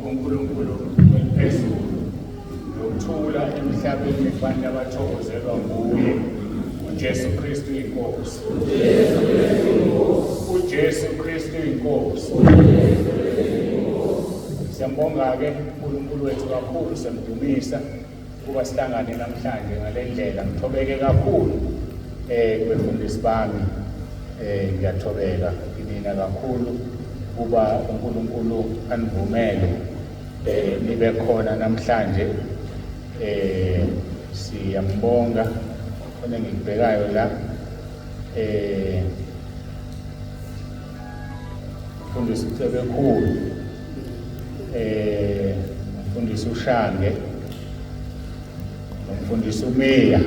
kuNkulunkulu eliphezulu nokuthula emhlabeni kubantu abathokozelwa nguye uJesu Kristu inkosi. uJesu Kristu inkosi. uJesu Kristu inkosi. Siyambonga-ke uNkulunkulu wethu kakhulu, siyamdumisa ukuba sihlangane namhlanje ngale ndlela. Ngithobeke kakhulu kubefundisi bami, ngiyathobeka kinina kakhulu ukuba uNkulunkulu anivumele nibe khona namhlanje. Siyambonga khona engikubhekayo la, mfundisi uCebekhulu, mfundisi uShange, nomfundisi uMiya.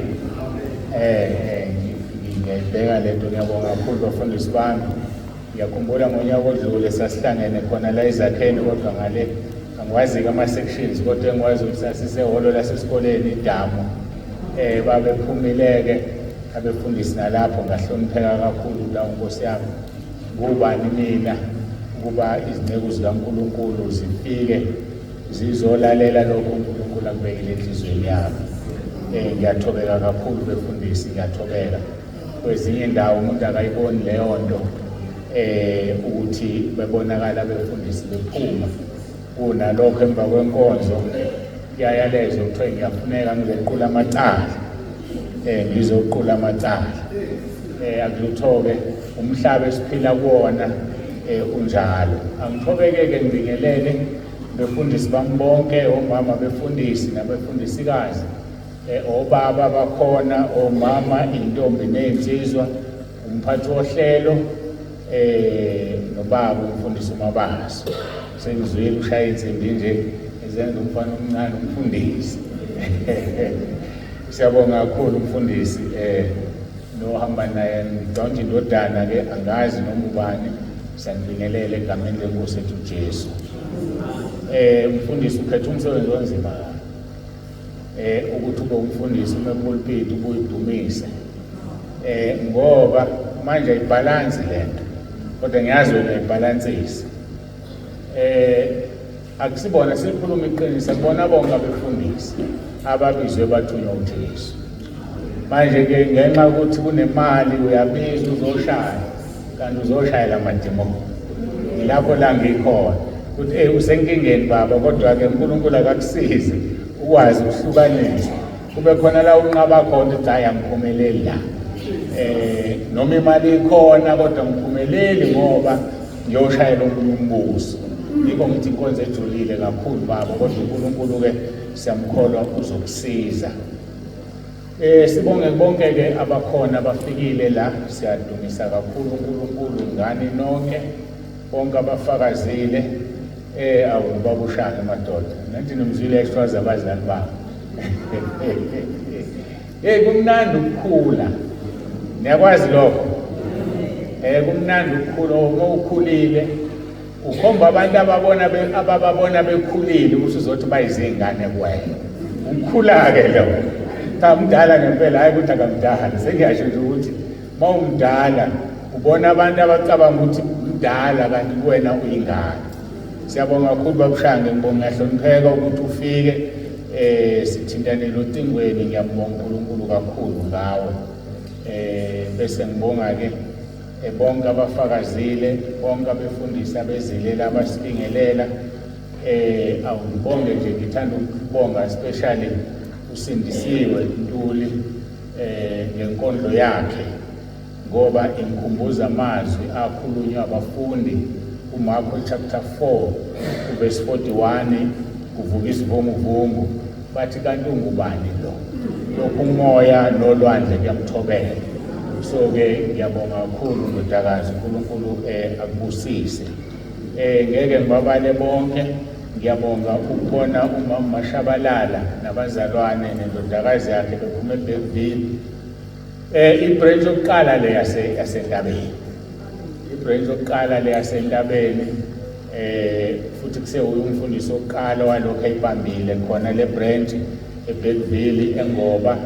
Ngiyayibheka lento, ngiyabonga kakhulu bafundisi bami. Ngiyakhumbula ngonyaka odlule sasihlangene khona la eZakheni, kodwa ngale angiwazi-ke ama-sections, kodwa engikwazi ukuthi sasisehholo lasesikoleni idamu. Babephumile-ke abefundisi nalapho, ngahlonipheka kakhulu la, Nkosi yami, ngubani mina ukuba izinceku zikaNkulunkulu zifike zizolalela lokho uNkulunkulu akubekile enhliziyweni yami. Ngiyathobeka kakhulu befundisi, ngiyathobeka. Kwezinye indawo umuntu akayiboni leyo nto, ukuthi bebonakala abefundisi bephuma kunalokho emva kwenkonzo kuyayalezwa kuthiwa ngiyafuneka ngizoqula amacala, ngizoqula amacala. Akulutho-ke, umhlaba esiphila kuwona unjalo. Angithobeke-ke ngibingelele befundisi bami bonke, omama befundisi nabefundisikazi, obaba bakhona, omama, intombi nezinsizwa, umphathi wohlelo, nobaba umfundisi uMabaso. Sengizwile ushaya insimbi nje ezenza umfana omncane umfundisi. Siyabonga kakhulu umfundisi, nohamba naye ngidonta indodana ke angazi noma ubani. Siyanibingelela egameni lenkosi ethu Jesu. Umfundisi ukhetha umsebenzi onzima, ukuthi ube umfundisi ume pulpit ubuyidumise, ngoba manje ayibalance lento, kodwa ngiyazi wena ayibalansisi. Akusibona sikhuluma iqiniso, akubona bonke abefundisi ababizwe bathunywa uJesu. Manje ke ngenxa yokuthi kunemali uyabizwa uzoshaya, kanti uzoshayela amadimoni. Ngilapho la ngikhona ukuthi usenkingeni baba, kodwa ke uNkulunkulu akakusize ukwazi ukuhlukanisa, kube khona la unqaba khona ukuthi hayi angiphumeleli la, noma imali ikhona kodwa ngiphumeleli ngoba ngiyoshayela omunye umbuso. Yikho ngithi inkonzo ejulile kakhulu baba, kodwa uNkulunkulu ke siyamkholwa uzokusiza. Sibonge bonke ke abakhona abafikile la, siyadumisa kakhulu uNkulunkulu ngani nonke, bonke abafakazile. Awubaba uShange madoda, nathi nomzwile exwaza abazali babo. Hey, kumnandi ukukhula, niyakwazi lokho. Kumnandi ukukhula, uma ukhulile ukhomba abantu ababona abababona bekhulile ukuthi uzothi bayizingane kuwena. Ukukhula-ke lo. Cha, mdala ngempela, hhayi ukuthi akamdala, sengiyasho nje ukuthi uma umdala ubona abantu abacabanga ukuthi mdala kanti kuwena uyingane. Siyabonga kakhulu babuShange, ngibonga ngiyahlonipheka ukuthi ufike, sithintanele ocingweni, ngiyambonga uNkulunkulu kakhulu ngawe. Bese ngibonga-ke bonke abafakazile, bonke abefundisi abezile abasibingelela. Awungibonge nje, ngithanda ukubonga especially uSindisiwe Ntuli ngenkondlo yakhe, ngoba ingikhumbuza amazwi akhulunywa abafundi kuMarko chapter 4 verse 41, kuvuka isivunguvungu bathi kanti ungubani lo, lokhu umoya nolwandle kuyamthobela. So ke ngiyabonga kakhulu ndodakazi, uNkulunkulu akubusise. Ngeke ngibabale bonke, ngiyabonga ukubona umama Mashabalala nabazalwane nendodakazi yakhe bephuma eBergville. Ibranch yokuqala le yasentabeni, ibranch yokuqala le yasentabeni, futhi kusewuye umfundisi wokuqala walokho ayibambile khona le branch eBergville eNgoba.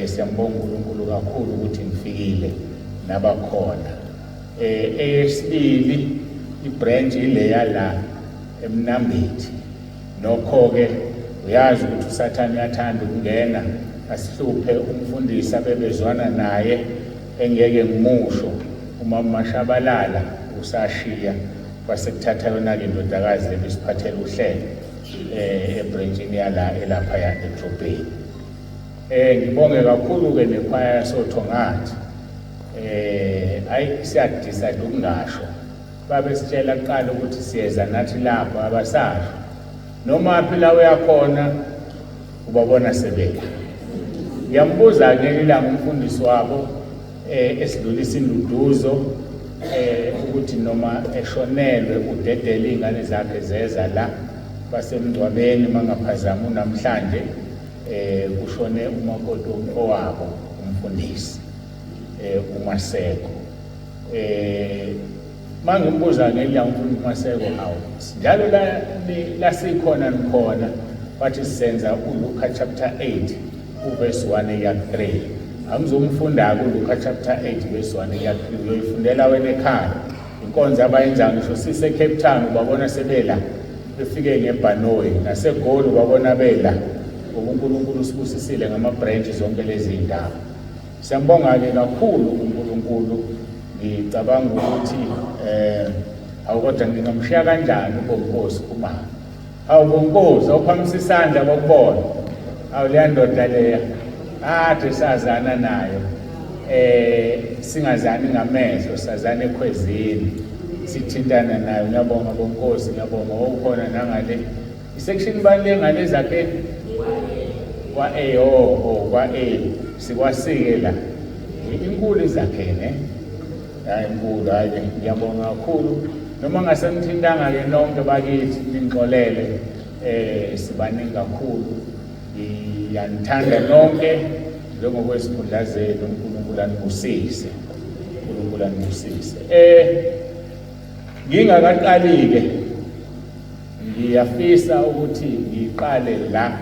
Siyambonga uNkulunkulu kakhulu ukuthi ngifikile nabakhona. Eyesibili ibranch ileya la eMnambithi. Nokho-ke uyazi ukuthi uSathane uyathanda ukungena asihluphe umfundisi abebezwana naye engeke ngimusho uma uMashabalala usashiya kwase kuthatha yona-ke indodakazi ebisiphathela uhlelo ebhrentshini yala elaphaya edrobheni. Ngibonge kakhulu-ke nekhwaya yasoThongathi. Ayi siyadecide ukungasho. Babesitshela kuqala ukuthi siyeza nathi lapho abasasho. Noma phi la uyakhona ubabona sebela. Ngiyambuza ngelinye ilanga umfundisi wabo esidlulisa induduzo ukuthi noma eshonelwe udedele iy'ngane zakhe zeza la basemngcwabeni mangaphazami unamhlanje kushone umakoti womfowabo umfundisi uMaseko. Mangimbuza ngelinye umfundisi uMaseko, hawu njalo la la sikhona nikhona, wathi sisenza uLuka chapter 8 uverse 1 ya 3. Angizomfunda-ke uLuka chapter 8 verse 1 ya 3, uyoyifundela wena ekhaya. Inkonzo abayenza ngisho sise Cape Town ubabona sebela befike ngebhanoyi, naseGoli ubabona bela, ngoba uNkulunkulu usibusisile ngama-branch zonke lezi zindawo. Siyambonga-ke kakhulu uNkulunkulu. Ngicabanga ukuthi awu kodwa ngingamshiya kanjani uBonkosi Khumalo? Awu Bonkosi, awuphakamisa isandla bakubona. Awu leya ndoda leya kade sazana nayo, singazani ngamehlo, sazana ekhwezini, sithintana nayo. Ngiyabonga Bonkosi, ngiyabonga wawukhona nangale isection bani le ngale zakheni kwa A. Oh, kwa A sikwasike la inkulu izakhene, hayi inkulu. Hayi ngiyabonga kakhulu, noma ngasenithintanga ke nonke bakithi, ningixolele, sibaningi kakhulu. Ngiyanithanda nonke njengokwezikhundla zenu. uNkulunkulu anibusise, uNkulunkulu anibusise. Ngingakaqali ke ngiyafisa ukuthi ngiqale la,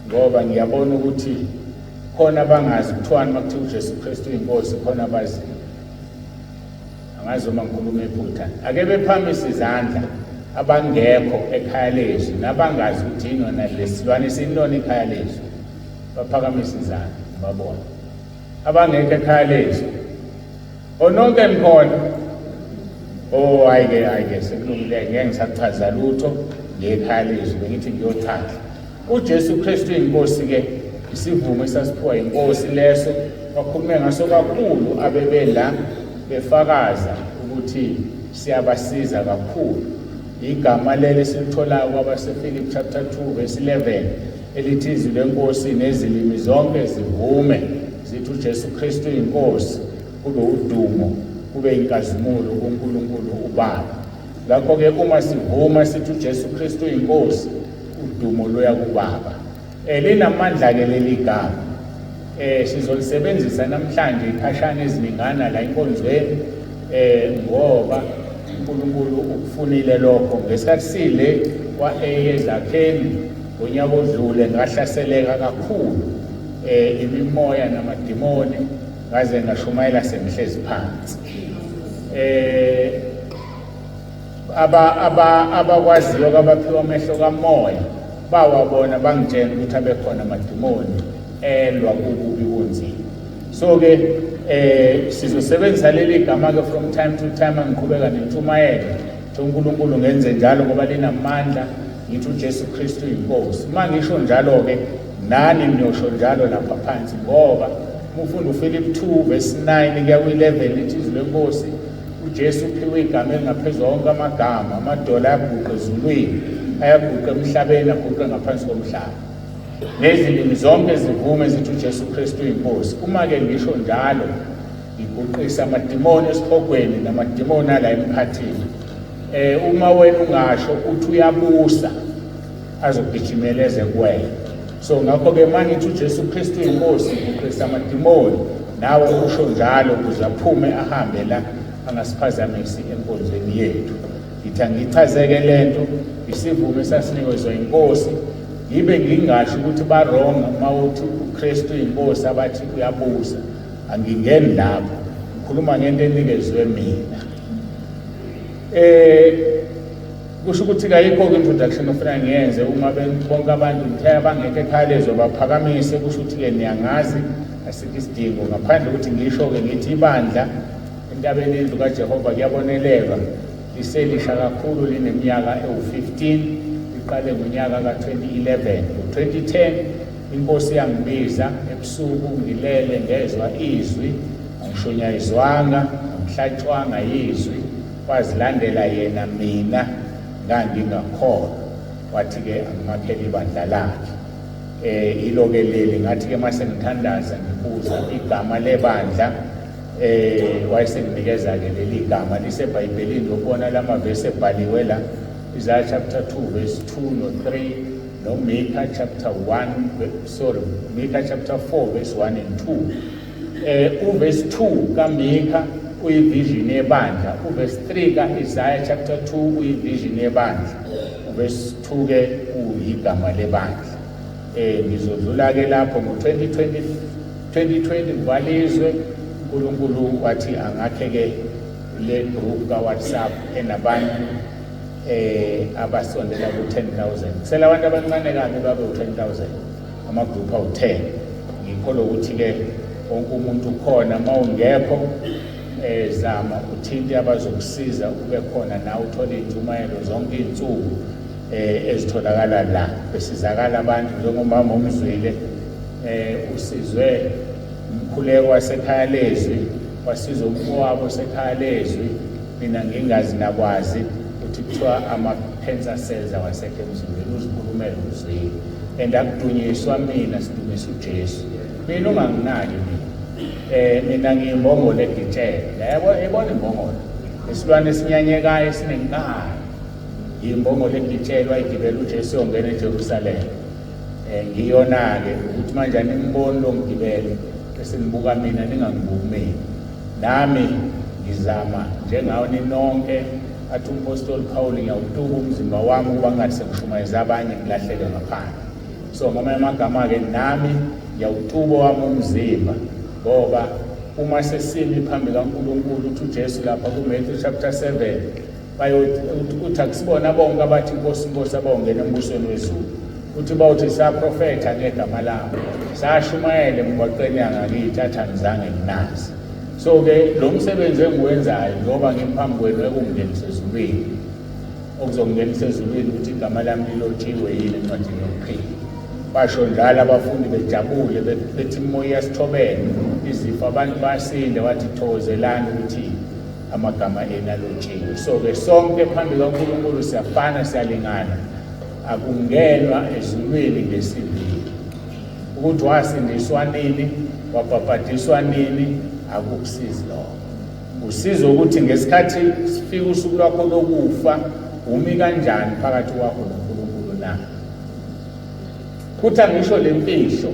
ngoba ngiyabona ukuthi khona abangazi kuthiwani makuthiwa uJesu Kristu inkosi, khona abazi. Angazi uma ngikhuluma iphutha. Ake bephamise izandla abangekho ekhaya lezwi nabangazi ukuthi yini lesilwane siyintoni ikhaya lezwi, baphakamise izandla babone abangekho ekhaya lezwi. Ononke nikhona? Oh, hayi-ke, hayi-ke sekulungile, ngeke ngisachaza lutho ngekhaya lezwi, bengithi ngiyochaza uJesu Kristu inkosi-ke. Isivumo esasiphiwa inkosi leso bakhulume ngaso kakhulu abebela befakaza ukuthi siyabasiza kakhulu. Igama leli esilitholayo kwabaseFilipi chapter 2 verse 11 elithi izwi lenkosi nezilimi zonke zivume zithi uJesu Kristu inkosi, kube udumo, kube inkazimulo kuNkulunkulu uBaba. Ngakho-ke uma sivuma sithi uJesu Kristu inkosi, udumo luya kuBaba. Linamandla-ke leli gama, sizolisebenzisa namhlanje ikhashana eziningana la enkonzweni, ngoba uNkulunkulu ukufunile lokho. Ngesikhathi sile kwa-A ezakheni ngonyaka odlule ngahlaseleka kakhulu imimoya namadimoni, ngaze ngashumayela sengihlezi phansi. Abakwaziyo abaphiwa amehlo kamoya bawabona, bangitshela ukuthi abekhona amadimoni elwa kukubi kunzima. So ke sizosebenzisa leli gama ke from time to time angiqhubeka nentshumayelo. uNkulunkulu ngenze njalo ngoba linamandla. Ngithi uJesu Kristu inkosi, uma ngisho njalo ke nani niyosho njalo lapha phansi, ngoba uma ufunda uPhilip 2 verse 9 kuya kwi-11 lithi izwi lenkosi uJesu uphiwe igama elingaphezu wonke amagama, amadola ayaguqa ezulwini, ayaguqa emhlabeni, aguqe ngaphansi komhlaba, nezilimi zonke zivume zithi uJesu Kristu inkosi. Uma-ke ngisho njalo ngiguqisa amadimoni esihogweni namadimoni ala emkhathini. Uma wena ungasho uthi uyabusa, azogijimela eze kuwena. So ngakho-ke uma ngithi uJesu Kristu inkosi ngiguqisa amadimoni, nawe usho njalo ukuze aphume ahambe la angasiphazamisi enkonzweni yethu. Ngithi angichazeke lento, isivumo esasinikezwa inkosi. Ngibe ngingasho ukuthi ba-wrong uma uthi uKristu inkosi abathi uyabusa, angingeni lapho, ngikhuluma ngento enikezwe mina. Kusho ukuthi kayikho-ke introduction ofuna ngiyenze uma bonke abantu ngithe abangekho ekhaya lezwe baphakamise, kusho ukuthi-ke niyangazi, asikho isidingo ngaphandle ukuthi ngisho-ke ngithi ibandla entabeni yendlu kaJehova kuyabonelelwa, liselisha kakhulu, lineminyaka ewu-15, liqale ngonyaka ka-2011. Ngo-2010 inkosi yangibiza ebusuku ngilele, ngezwa izwi, angishonyayizwanga, angihlatshwanga yizwi, Wazilandela yena mina ngangingakholwa, wathi-ke angimakhele ibandla lakhe. Eh ilo-ke leli, ngathi-ke mase ngithandaza ngibuza igama lebandla, wayesenginikeza-ke leli gama liseBhayibhelini, lokubona lamavesi ebhaliwe la, Isaiah chapter 2 verse 2 no 3, no Micah chapter 1, sorry, Micah chapter 4 verse 1 and 2. Uverse 2 kaMika uyivision yebandla, uverse 3 ka-Isaiah chapter 2 uyivision yebandla, uverse 2 ke uyigama lebandla. Ngizodlula ke lapho ngo-2020 2020 ngivalizwe, uNkulunkulu wathi angakhe ke le group ka-WhatsApp enabantu abasondela ku-10,000. Kusele abantu abancane kabi babe u-10,000, ama-group awu-10. Ngikholwa ukuthi-ke wonke umuntu ukhona, uma ungekho zama uthinte abazokusiza ube khona nawe, uthole iy'ntshumayelo zonke iy'nsuku ezitholakala la. Besizakala abantu njengomama omzwile, usizwe umkhuleko wasekhaya lezwi, wasizwa umfowabo osekhaya lezwi, mina ngingazi nakwazi ukuthi kuthiwa ama-cancer cells awasekho emzimbeni, uzikhulumele uzwile. And akudunyiswa mina, sidumisa uJesu. Mina unganginaki mina. Mina ngiyimbongolo egitshele. Yabo, yibona imbongolo. Isilwane esinyanyekayo esinenkani. Yimbongolo egitshelwa igibela uJesu yongena eJerusalema. Ngiyona-ke ukuthi manje animboni lo ngigibele, bese nibuka mina ningangibuki mina. Nami ngizama njengawo ninonke, athi umpostoli Paul, ngiyawutuka umzimba wami ukuba ngathi sengishumayeza abanye ngilahleke ngaphandle. So ngamanye amagama-ke nami ngiyawutuka wami umzimba, ngoba uma sesimi phambi kaNkulunkulu, uthi uJesu lapha kuMatthew chapter 7, bayothi uthi akusibona bonke abathi Nkosi Nkosi abawungena embusweni wezulu. Uthi bawuthi saprofetha ngegama lami, sashumayela emgwaqeni yangakithi, athi angizange nginazi. So-ke lo msebenzi engiwenzayo njengoba ngiphambi kwenu ekungingenisa ezulwini, okuzongingenisa ezulwini ukuthi igama lami lilotshiwe yini encwadini yokuphila. Basho njalo abafundi bejabule bethi imoya iyasithobela, izifo abantu bayasinde, wathi thokozelani ukuthi amagama enu alotshiwe. So-ke sonke phambi kaNkulunkulu siyafana, siyalingana, akungenwa ezulwini ngesivini. Ukuthi wasindiswa nini, wabhabhadiswa nini, akukusizi lokho. Usizo ukuthi ngesikhathi sifika usuku lwakho lokufa, umi kanjani phakathi kwakho noNkulunkulu na? Kuthi angisho le mfihlo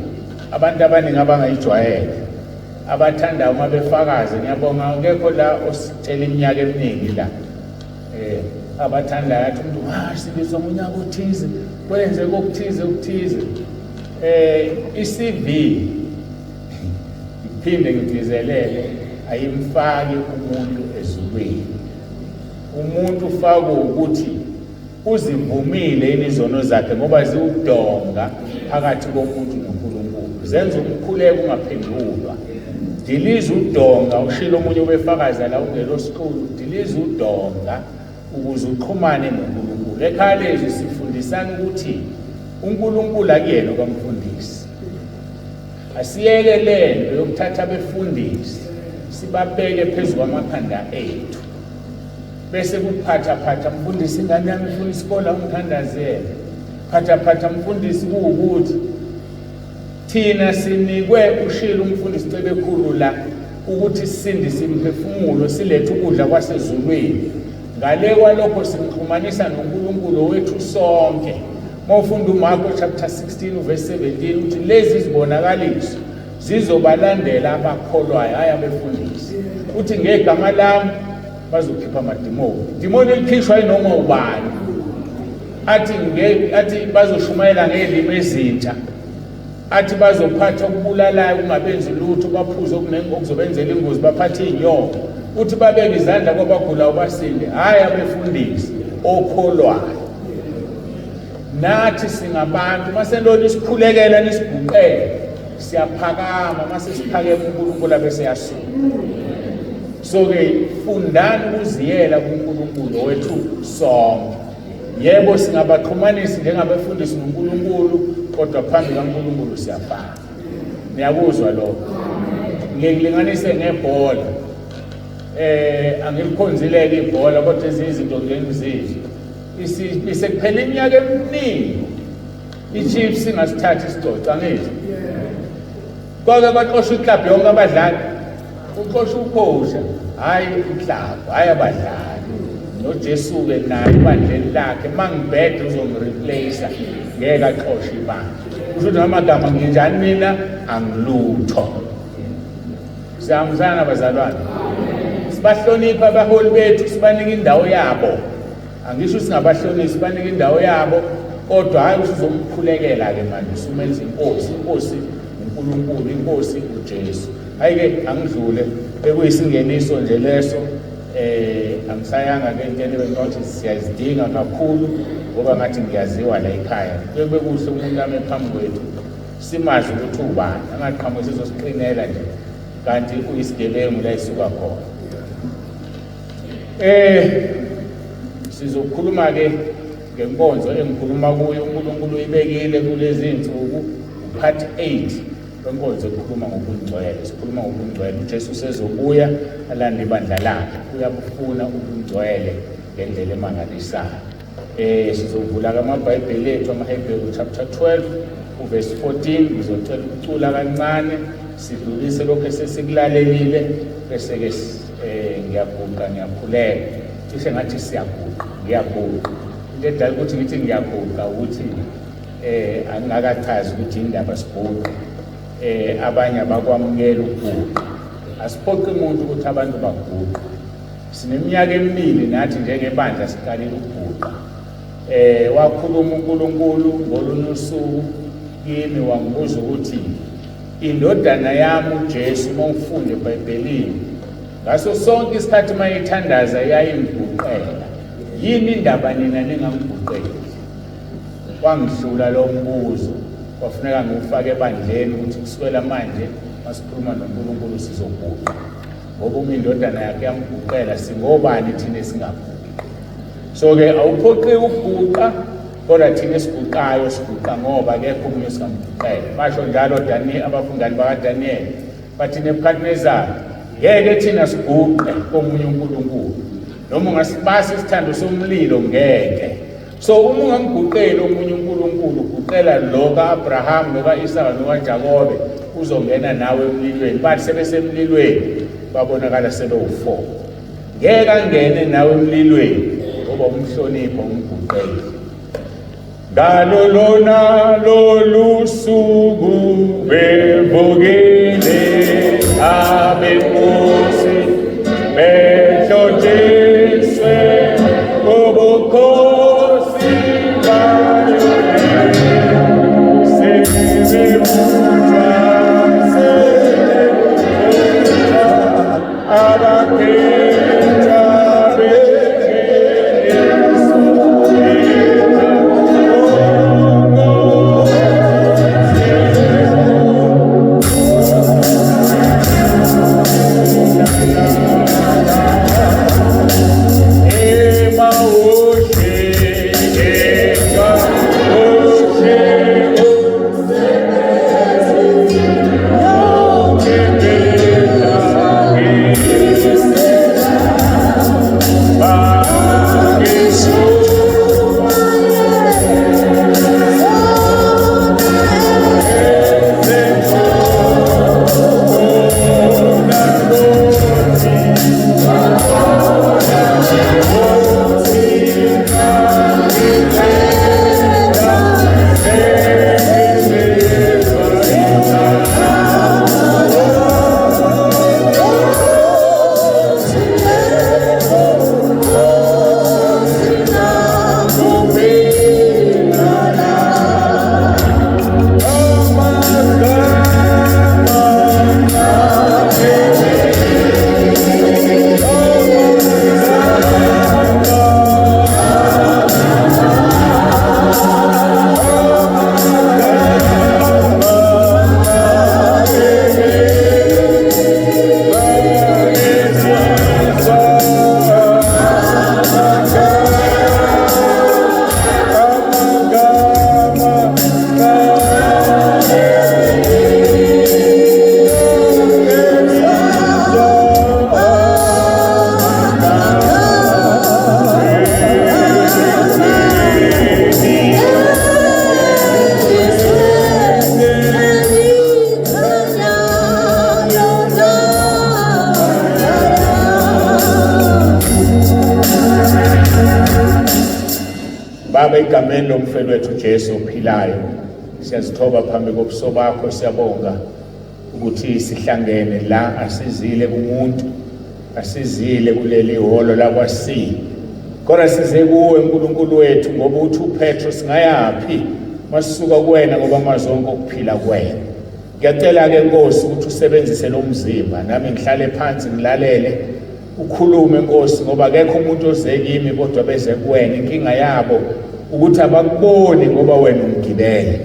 abantu abaningi abangayijwayele, abathandayo uma befakaze, ngiyabonga akekho la ositshela iminyaka eminingi la. Abathandayo athi umuntu sibizwa ngonyaka othize, kwenze kokuthize okuthize. I-CV ngiphinde ngigcizelele, ayimfaki umuntu ezulwini. Umuntu ufakwe ukuthi uzivumile yini izono zakhe, ngoba ziwudonga phakathi komuntu noNkulunkulu, zenza umkhuleko ungaphendulwa. Diliza udonga, ushilo omunye obefakaza la ungelosiqulu, diliza udonga ukuze uxhumane noNkulunkulu. Ekhaya lezwi sifundisana ukuthi uNkulunkulu akuyena okamfundisi. Asiyeke lento yokuthatha abefundisi sibabeke phezu kwamakhanda ethu, bese kuphathaphatha mfundisi, ingane yami ifuna isikole, ungithandazele. Phathaphatha mfundisi, kuwukuthi thina sinikwe, ushilo umfundisi Cebekhulu la, ukuthi sisindise imiphefumulo, silethe ukudla kwasezulwini. Ngale kwalokho simxhumanisa noNkulunkulu wethu sonke. Uma ufunda uMarko chapter 16 verse 17, uthi lezi zibonakaliso zizobalandela abakholwayo, hhayi abefundisi. Uthi ngegama lami bazokhipha amadimoni. Idimoni elikhishwa yinoma ubani. Athi athi bazoshumayela ngezilimi ezintsha. Athi bazophatha okubulalayo kungabenzi lutho, baphuze okuzobenzela ingozi, baphathe iy'nyoka. Uthi babeke izandla kwabagulayo basinde, hhayi abefundisi. Okholwayo. Nathi singabantu maselona isikhulekela nisiguqele siyaphakama mase siphakeme uNkulunkulu abese yasuka. So ke fundani ukuziyela kuNkulunkulu wethu sonke. Yebo singabaxhumanisi njengabefundisi noNkulunkulu kodwa phambi kaNkulunkulu siyafana. Niyakuzwa lokho? Ngikulinganise ngebhola. Angilikhonzile-ke ibhola kodwa ezinye izinto ngike ngizizwe. Isekuphela iminyaka eminingi iChiefs ingasithathi isicoco angithi? Kwake kwaxoshwa iklabhu yonke abadlali. Uxosha ukhosha, hhayi iklabhu, hhayi abadlali. NoJesu-ke naye ibandleni lakhe, uma ngibhede uzongireplace, ngeke axoshe ibandla. Kusho ukuthi ngamagama nginjani mina angilutho. Siyahambisana bazalwane. Sibahlonipha abaholi bethu, sibanike indawo yabo. Angisho singabahloniphi, sibanike indawo yabo, kodwa hhayi ukuthi uzomkhulekela-ke manje usumenza inkosi. Inkosi uNkulunkulu, inkosi uJesu. Hhayi-ke angidlule, bekuyisingeniso nje leso. Angisayanga ke entweni ebenginothi siyazidinga kakhulu ngoba ngathi ngiyaziwa la ekhaya. Kuye kube kuhle umuntu ame phambi kwethu simazi ukuthi ubani, angaqhamuki sizosiqinela nje kanti uyisigebengu la esuka khona. Sizokhuluma ke ngenkonzo engikhuluma kuyo, uNkulunkulu uyibekile kulezi zinsuku, part 8 wenkonzo ekhuluma ngobungcwele. Sikhuluma ngobungcwele, uJesu usezobuya alande ibandla lakhe, uyabufuna ubungcwele ngendlela emangalisayo. Sizovula amaBhayibheli ethu amaHebheru chapter 12 uverse 14. Ngizocela ukucula kancane sidlulise lokho esesikulalelile bese ke ngiyaguqa ngiyakhuleka. Cishe ngathi siyaguqa, ngiyaguqa. Into edala ukuthi ngithi ngiyaguqa ukuthi angingakachazi ukuthi indaba siguqe. Abanye abakwamukela ukuguqa. Asiphoqi umuntu ukuthi abantu baguqe. Sineminyaka emibili nathi njengebandla siqalile ukuguqa. Wakhuluma uNkulunkulu ngolunye usuku kimi wangibuza ukuthi indodana yami uJesu uma ufunda eBhayibhelini ngaso sonke isikhathi uma ithandaza yayingiguqela, yini indaba nina ningamguqeli? Wangihlula lo mbuzo, kwafuneka ngiwufake ebandleni ukuthi kusukela manje masikhuluma noNkulunkulu sizoguqa, ngoba uma indodana yakhe yamguqela singobani thina esingaguqi? So-ke awuphoqiwe ukuguqa, kodwa thina esiguqayo siguqa ngoba akekho omunye esingamguqela. Basho njalo abafundani bakaDaniel, bathi Nebuchadnezzar, ngeke thina siguqe komunye uNkulunkulu, noma ungasibasa isithando somlilo ngeke. So uma ungamguqeli omunye uNkulunkulu, uguqela lo ka-Abraham, lo ka-Isaka, lo kaJakobe, uzongena nawe emlilweni. Bathi sebesemlilweni babonakala sebewu-4. Ngeke angene nawe emlilweni ngoba umhlonipha umguqeli. Ngalo lona lolu suku bevukile abenkosi behlotshiswe ubukhosi bayo sebebutha sebebutha abakhethwa Mfelo wethu Jesu ophilayo, siyazithoba phambi kobuso bakho, siyabonga ukuthi sihlangene la, asizile kumuntu, asizile kuleli hholo lakwa-C, kodwa size kuwe uNkulunkulu wethu, ngoba uthi uPetro singayaphi masisuka kuwena, ngoba amazwi onke okuphila kuwena. Ngiyacela-ke Nkosi ukuthi usebenzise lo mzimba, nami ngihlale phansi ngilalele ukhulume Nkosi, ngoba akekho umuntu oze kimi kodwa beze kuwena. Inkinga yabo ukuthi abakuboni ngoba wena ungigibele.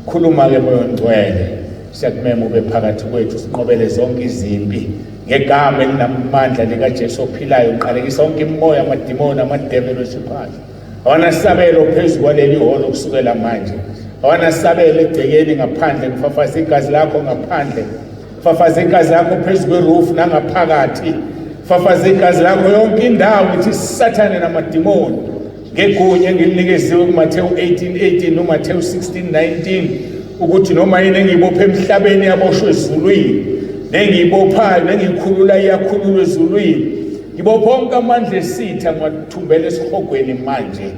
Khuluma-ke Moya oNgcwele, siyakumema ube phakathi kwethu, sinqobele zonke izimpi ngegama elinamandla likaJesu ophilayo. Ngiqalekisa wonke imimoya, amadimoni, amadeveli wesiphahla awanasabelo phezu kwaleli hholo kusukela manje, awanasabelo egcekeni ngaphandle. Ngifafaza igazi lakho ngaphandle, fafaza igazi lakho phezu kweroof nangaphakathi, fafaza igazi lakho yonke indawo. Ngithi Sathane namadimoni, ngegunya engilinikeziwe kuMathewu 18:18 noMathewu 16:19, ukuthi noma yini engiyibophe emhlabeni yaboshwa ezulwini, nengiyibophayo nengiyikhulula iyakhululwa ezulwini. Ngibopha onke amandla esitha, ngiwathumbela esihogweni manje.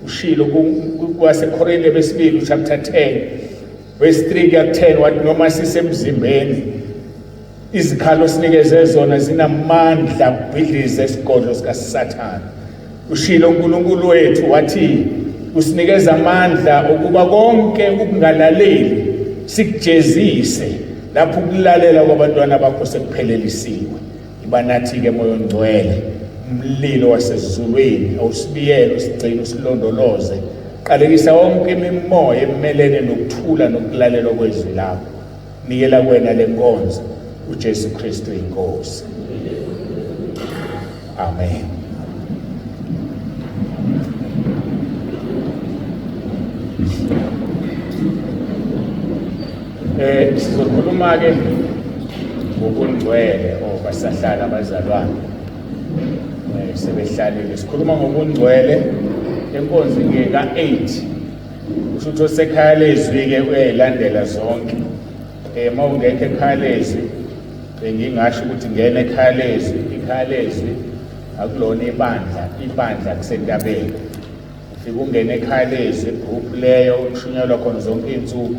Ushilo kwaseKorinte besibili chapter 10 verse 3 kuya 10, wathi noma sisemzimbeni, izikhalo sinikeze zona zinamandla ukubhidliza isigodlo sikaSathane. Ushilo uNkulunkulu wethu wathi usinikeza amandla ukuba konke ukungalaleli sikujezise lapho ukulalela kwabantwana bakho sekuphelelisiwe. Iba nathi-ke Moya oNgcwele, umlilo wasezulwini awusibiyele, usigcine, usilondoloze. Qalekisa wonke imimoya emelene nokuthula nokulalelwa kwezwi lakho. Nikela kuwena le nkonzo, uJesu Kristu inkosi. Amen. Sizokhuluma ke ngobungcwele oh basahlala abazalwane. Sebehlalile. Sikhuluma ngobungcwele enkonzo ngeka 8. Kusho ukuthi osekhaya lezwi ke uyayilandela zonke. Uma ungekho ekhaya lezwi, bengingasho ukuthi ngena ekhaya lezwi, ikhaya lezwi akulona ibandla, ibandla kusentabeni. Ufike ungene ekhaya lezwi, group leyo kushunyelwa khona zonke iy'nsuku.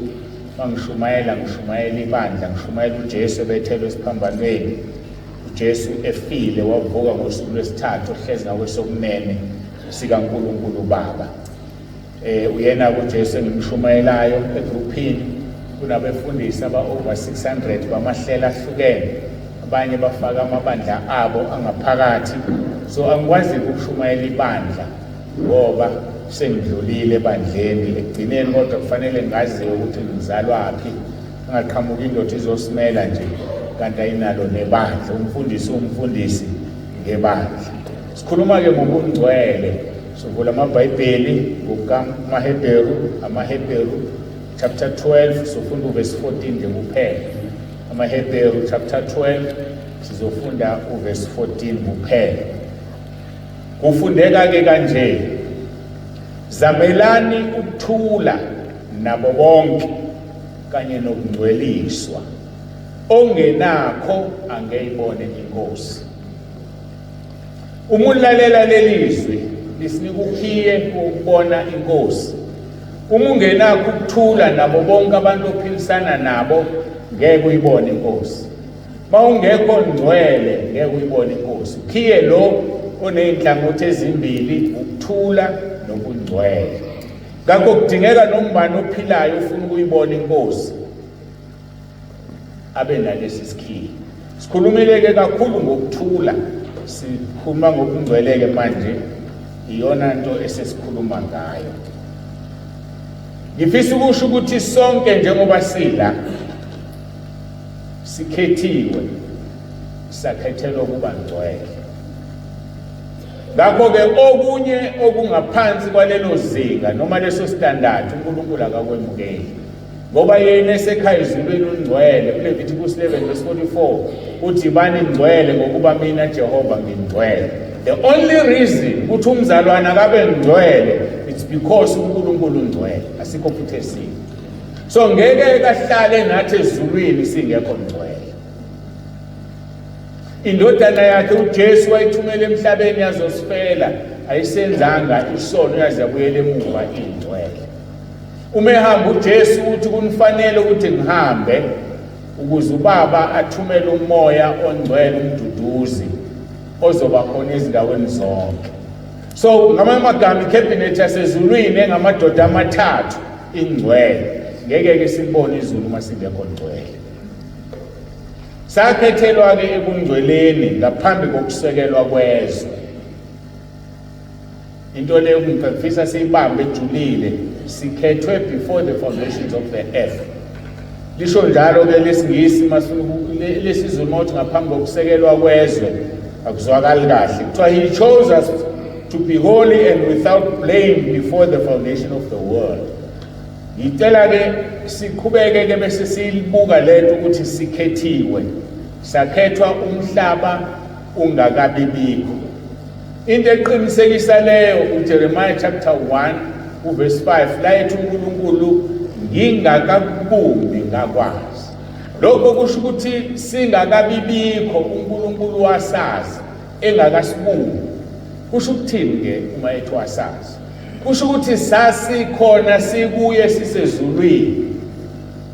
Uma ngishumayela, ngishumayela ibandla, ngishumayela uJesu ebethelwe esiphambanweni. uJesu efile wavuka ngosuku lwesithathu, ohlezi ngakwesokunene sikaNkulunkulu uBaba. Uyena uJesu engimshumayelayo egruphini. Kunabefundisi aba over 600 bamahlelo ahlukene, abanye bafaka amabandla abo angaphakathi. So angikwazi ukushumayela ibandla ngoba sengidlulile ebandleni ekugcineni, kodwa kufanele ngaziwe ukuthi ngizalwaphi, angaqhamuki indoda izosimela nje kanti ayinalo nebandla. Umfundisi umfundisi ngebandla. Sikhuluma-ke ngobungcwele, sivula amabhayibheli ngokamaHebheru, amaHebheru chapter 12, sifunda uvesi 14 nje kuphela. AmaHebheru chapter 12 sizofunda uvesi 14 kuphela. Kufundeka-ke kanje: zamelani ukuthula nabo bonke kanye nokungcweliswa, ongenakho angeyibone inkosi. Uma ulalela leli zwi lisinika ukhiye wokubona inkosi. Uma ungenakho ukuthula nabo bonke abantu ophilisana nabo, ngeke uyibone inkosi. Uma ungekho ngcwele, ngeke uyibone inkosi. Ukhiye lo oney'nhlangothi ezimbili, ukuthula nobungcwele. Ngakho kudingeka nombani ophilayo ufuna ukuyibona inkosi abe nalesi sikhiye. Sikhulumile-ke kakhulu ngokuthula, sikhuluma ngokungcwele-ke manje, iyona nto esesikhuluma ngayo. Ngifisa ukusho ukuthi sonke njengoba sila sikhethiwe, sakhethelwa ukuba ngcwele. Ngakho-ke okunye okungaphansi kwalelo zinga noma leso standard uNkulunkulu akakwemukeli, ngoba yena esekhaya ezulwini ungcwele. KuLevitikus 11 verse 44 uthi bani ngcwele ngokuba mina Jehova ngingcwele. The only reason ukuthi umzalwane akabe ngcwele, it's because uNkulunkulu ungcwele, asikho futhi esinye. So ngeke kahlale nathi ezulwini singekho ngcwele. Indodana yakhe uJesu wayithumela emhlabeni yazosifela, ayisenzanga isono, yaze yabuyela emuva ingcwele. Uma ehamba uJesu uthi kunifanele ukuthi ngihambe ukuze uBaba athumele uMoya oNgcwele umduduzi ozoba khona ezindaweni zonke. So ngamanye amagama ikhabhinethi yasezulwini engamadoda amathathu ingcwele. Ngeke ke silibone izulu uma singekho ngcwele. Sakhethelwa-ke ebungcweleni ngaphambi kokusekelwa kwezwe. Into leyo ngifisa siyibambe ejulile, sikhethwe before the foundations of the earth. Lisho njalo ke lesingisi masifuna lesizulu mawuthi ngaphambi kokusekelwa kwezwe akuzwakali kahle. Kuthiwa he chose us to be holy and without blame before the foundation of the world. Ngicela ke siqhubeke ke bese silibuka lento ukuthi sikhethiwe. Sakhethwa umhlaba ungakabibikho. Into eqinisekisa leyo uJeremiah chapter 1 uverse 5 la ethi uNkulunkulu ngingakakubumbi ngakwazi. Lokho kusho ukuthi singakabibikho uNkulunkulu wasazi engakasibumbi. Kusho ukuthini ke uma ethi wasazi? Kusho ukuthi sasikhona sikuye sisezulwini.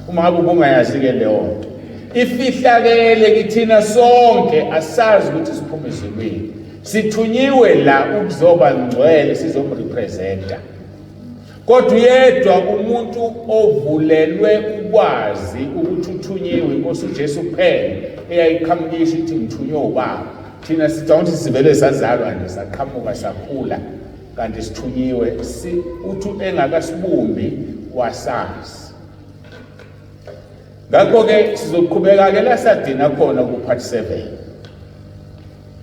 Uma ngabe ubungayazi-ke leyo nto ifihlakele kithina sonke, asazi ukuthi siphuma ezulwini. Sithunyiwe la ukuzoba ngcwele, sizomrepresenta. Kodwa uyedwa umuntu ovulelwe ukwazi ukuthi uthunyiwe, inkosi uJesu kuphela eyayiqhamukisha ithi ngithunywe ubaba. Thina sicabanga ukuthi sivele sazalwa nje saqhamuka sakhula, kanti sithunyiwe. Si uthi engakasibumbi wasazi. Ngakho-ke sizoqhubeka-ke la sagcina khona ku-part 7.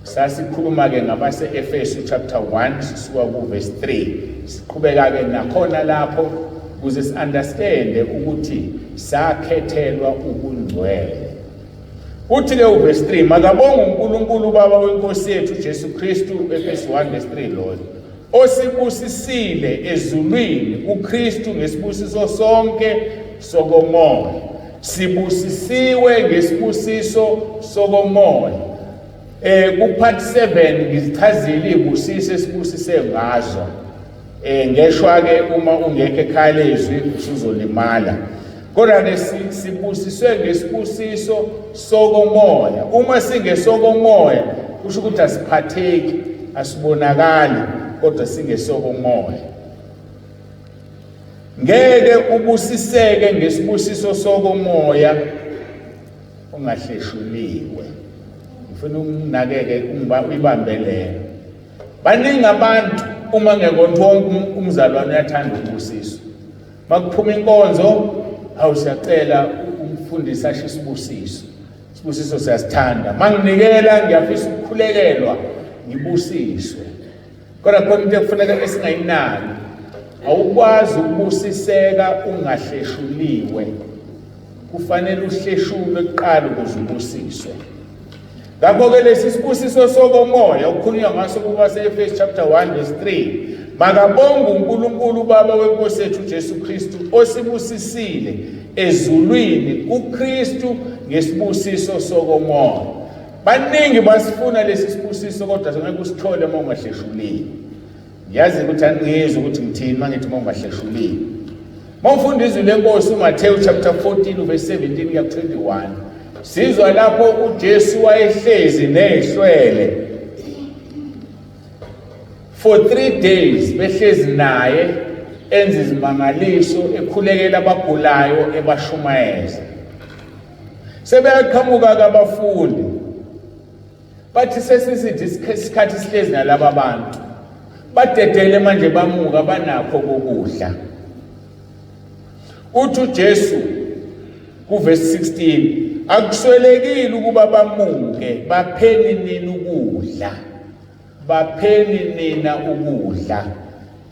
Sasikhuluma-ke ngabase-Efesu chapter 1 sisuka ku-verse 3. Siqhubeka-ke nakhona lapho ukuze si-understande ukuthi sakhethelwa ubungcwele. Uthi-ke uverse 3, makabonge uNkulunkulu uBaba weNkosi yethu uJesu Kristu, Efesu 1 verse 3 loyo, osibusisile ezulwini kuKristu ngesibusiso sonke sokomoya. Sibusisiwe ngesibusiso sokomoya. Ku part 7 ngizichazile izibusiso esibusise ngazo. Ngeshwa ke uma ungekho ekhaya lezwi usuzolimala. Kodwa ke sibusiswe ngesibusiso sokomoya. Uma singesokomoya kusho ukuthi asiphatheki, asibonakali, kodwa singesokomoya. Ngeke ubusiseke ngesibusiso sokomoya ungahleshuliwe. Ngifuna unginakeke uyibambe leyo. Baningi abantu uma ngekona wonke umzalwane uyathanda ukubusiswa. Makuphuma inkonzo, hawu siyacela umfundisi asho isibusiso. Isibusiso siyasithanda. Manginikela ngiyafisa ukukhulekelwa ngibusiswe. Kodwa khona into ekufuneka esingayinaki. Awukwazi ukubusiseka ungahleshuliwe. Kufanele uhleshulwe kuqala ukuze ubusiswe. Ngakho-ke lesi sibusiso sokomoya okukhulunywa ngaso kubase-Efesu chapter 1 verse 3, makabonge uNkulunkulu uBaba weNkosi yethu uJesu Kristu osibusisile ezulwini kuKristu ngesibusiso sokomoya. Baningi basifuna lesi sibusiso kodwa ngeke usithole uma ungahleshuliwe. Ngiyazi ukuthi aningizwa ukuthi ngithini uma ngithi uma ungahleshuliwe. Uma ufunda izwi lenkosi uMathewu chapter 14 verse 17 kuya ku-21, sizwa lapho uJesu wayehlezi nezihlwele for 3 days, behlezi naye enza izimangaliso, ekhulekela abagulayo, ebashumayeza. Sebeyaqhamuka-ke abafundi bathi sesisithi isikhathi sihlezi nalaba bantu badedele manje bamuka banakho kokudla. Uthi uJesu kuverse 16, akuswelekile ukuba bamuke, bapheni nina ukudla, bapheni nina ukudla.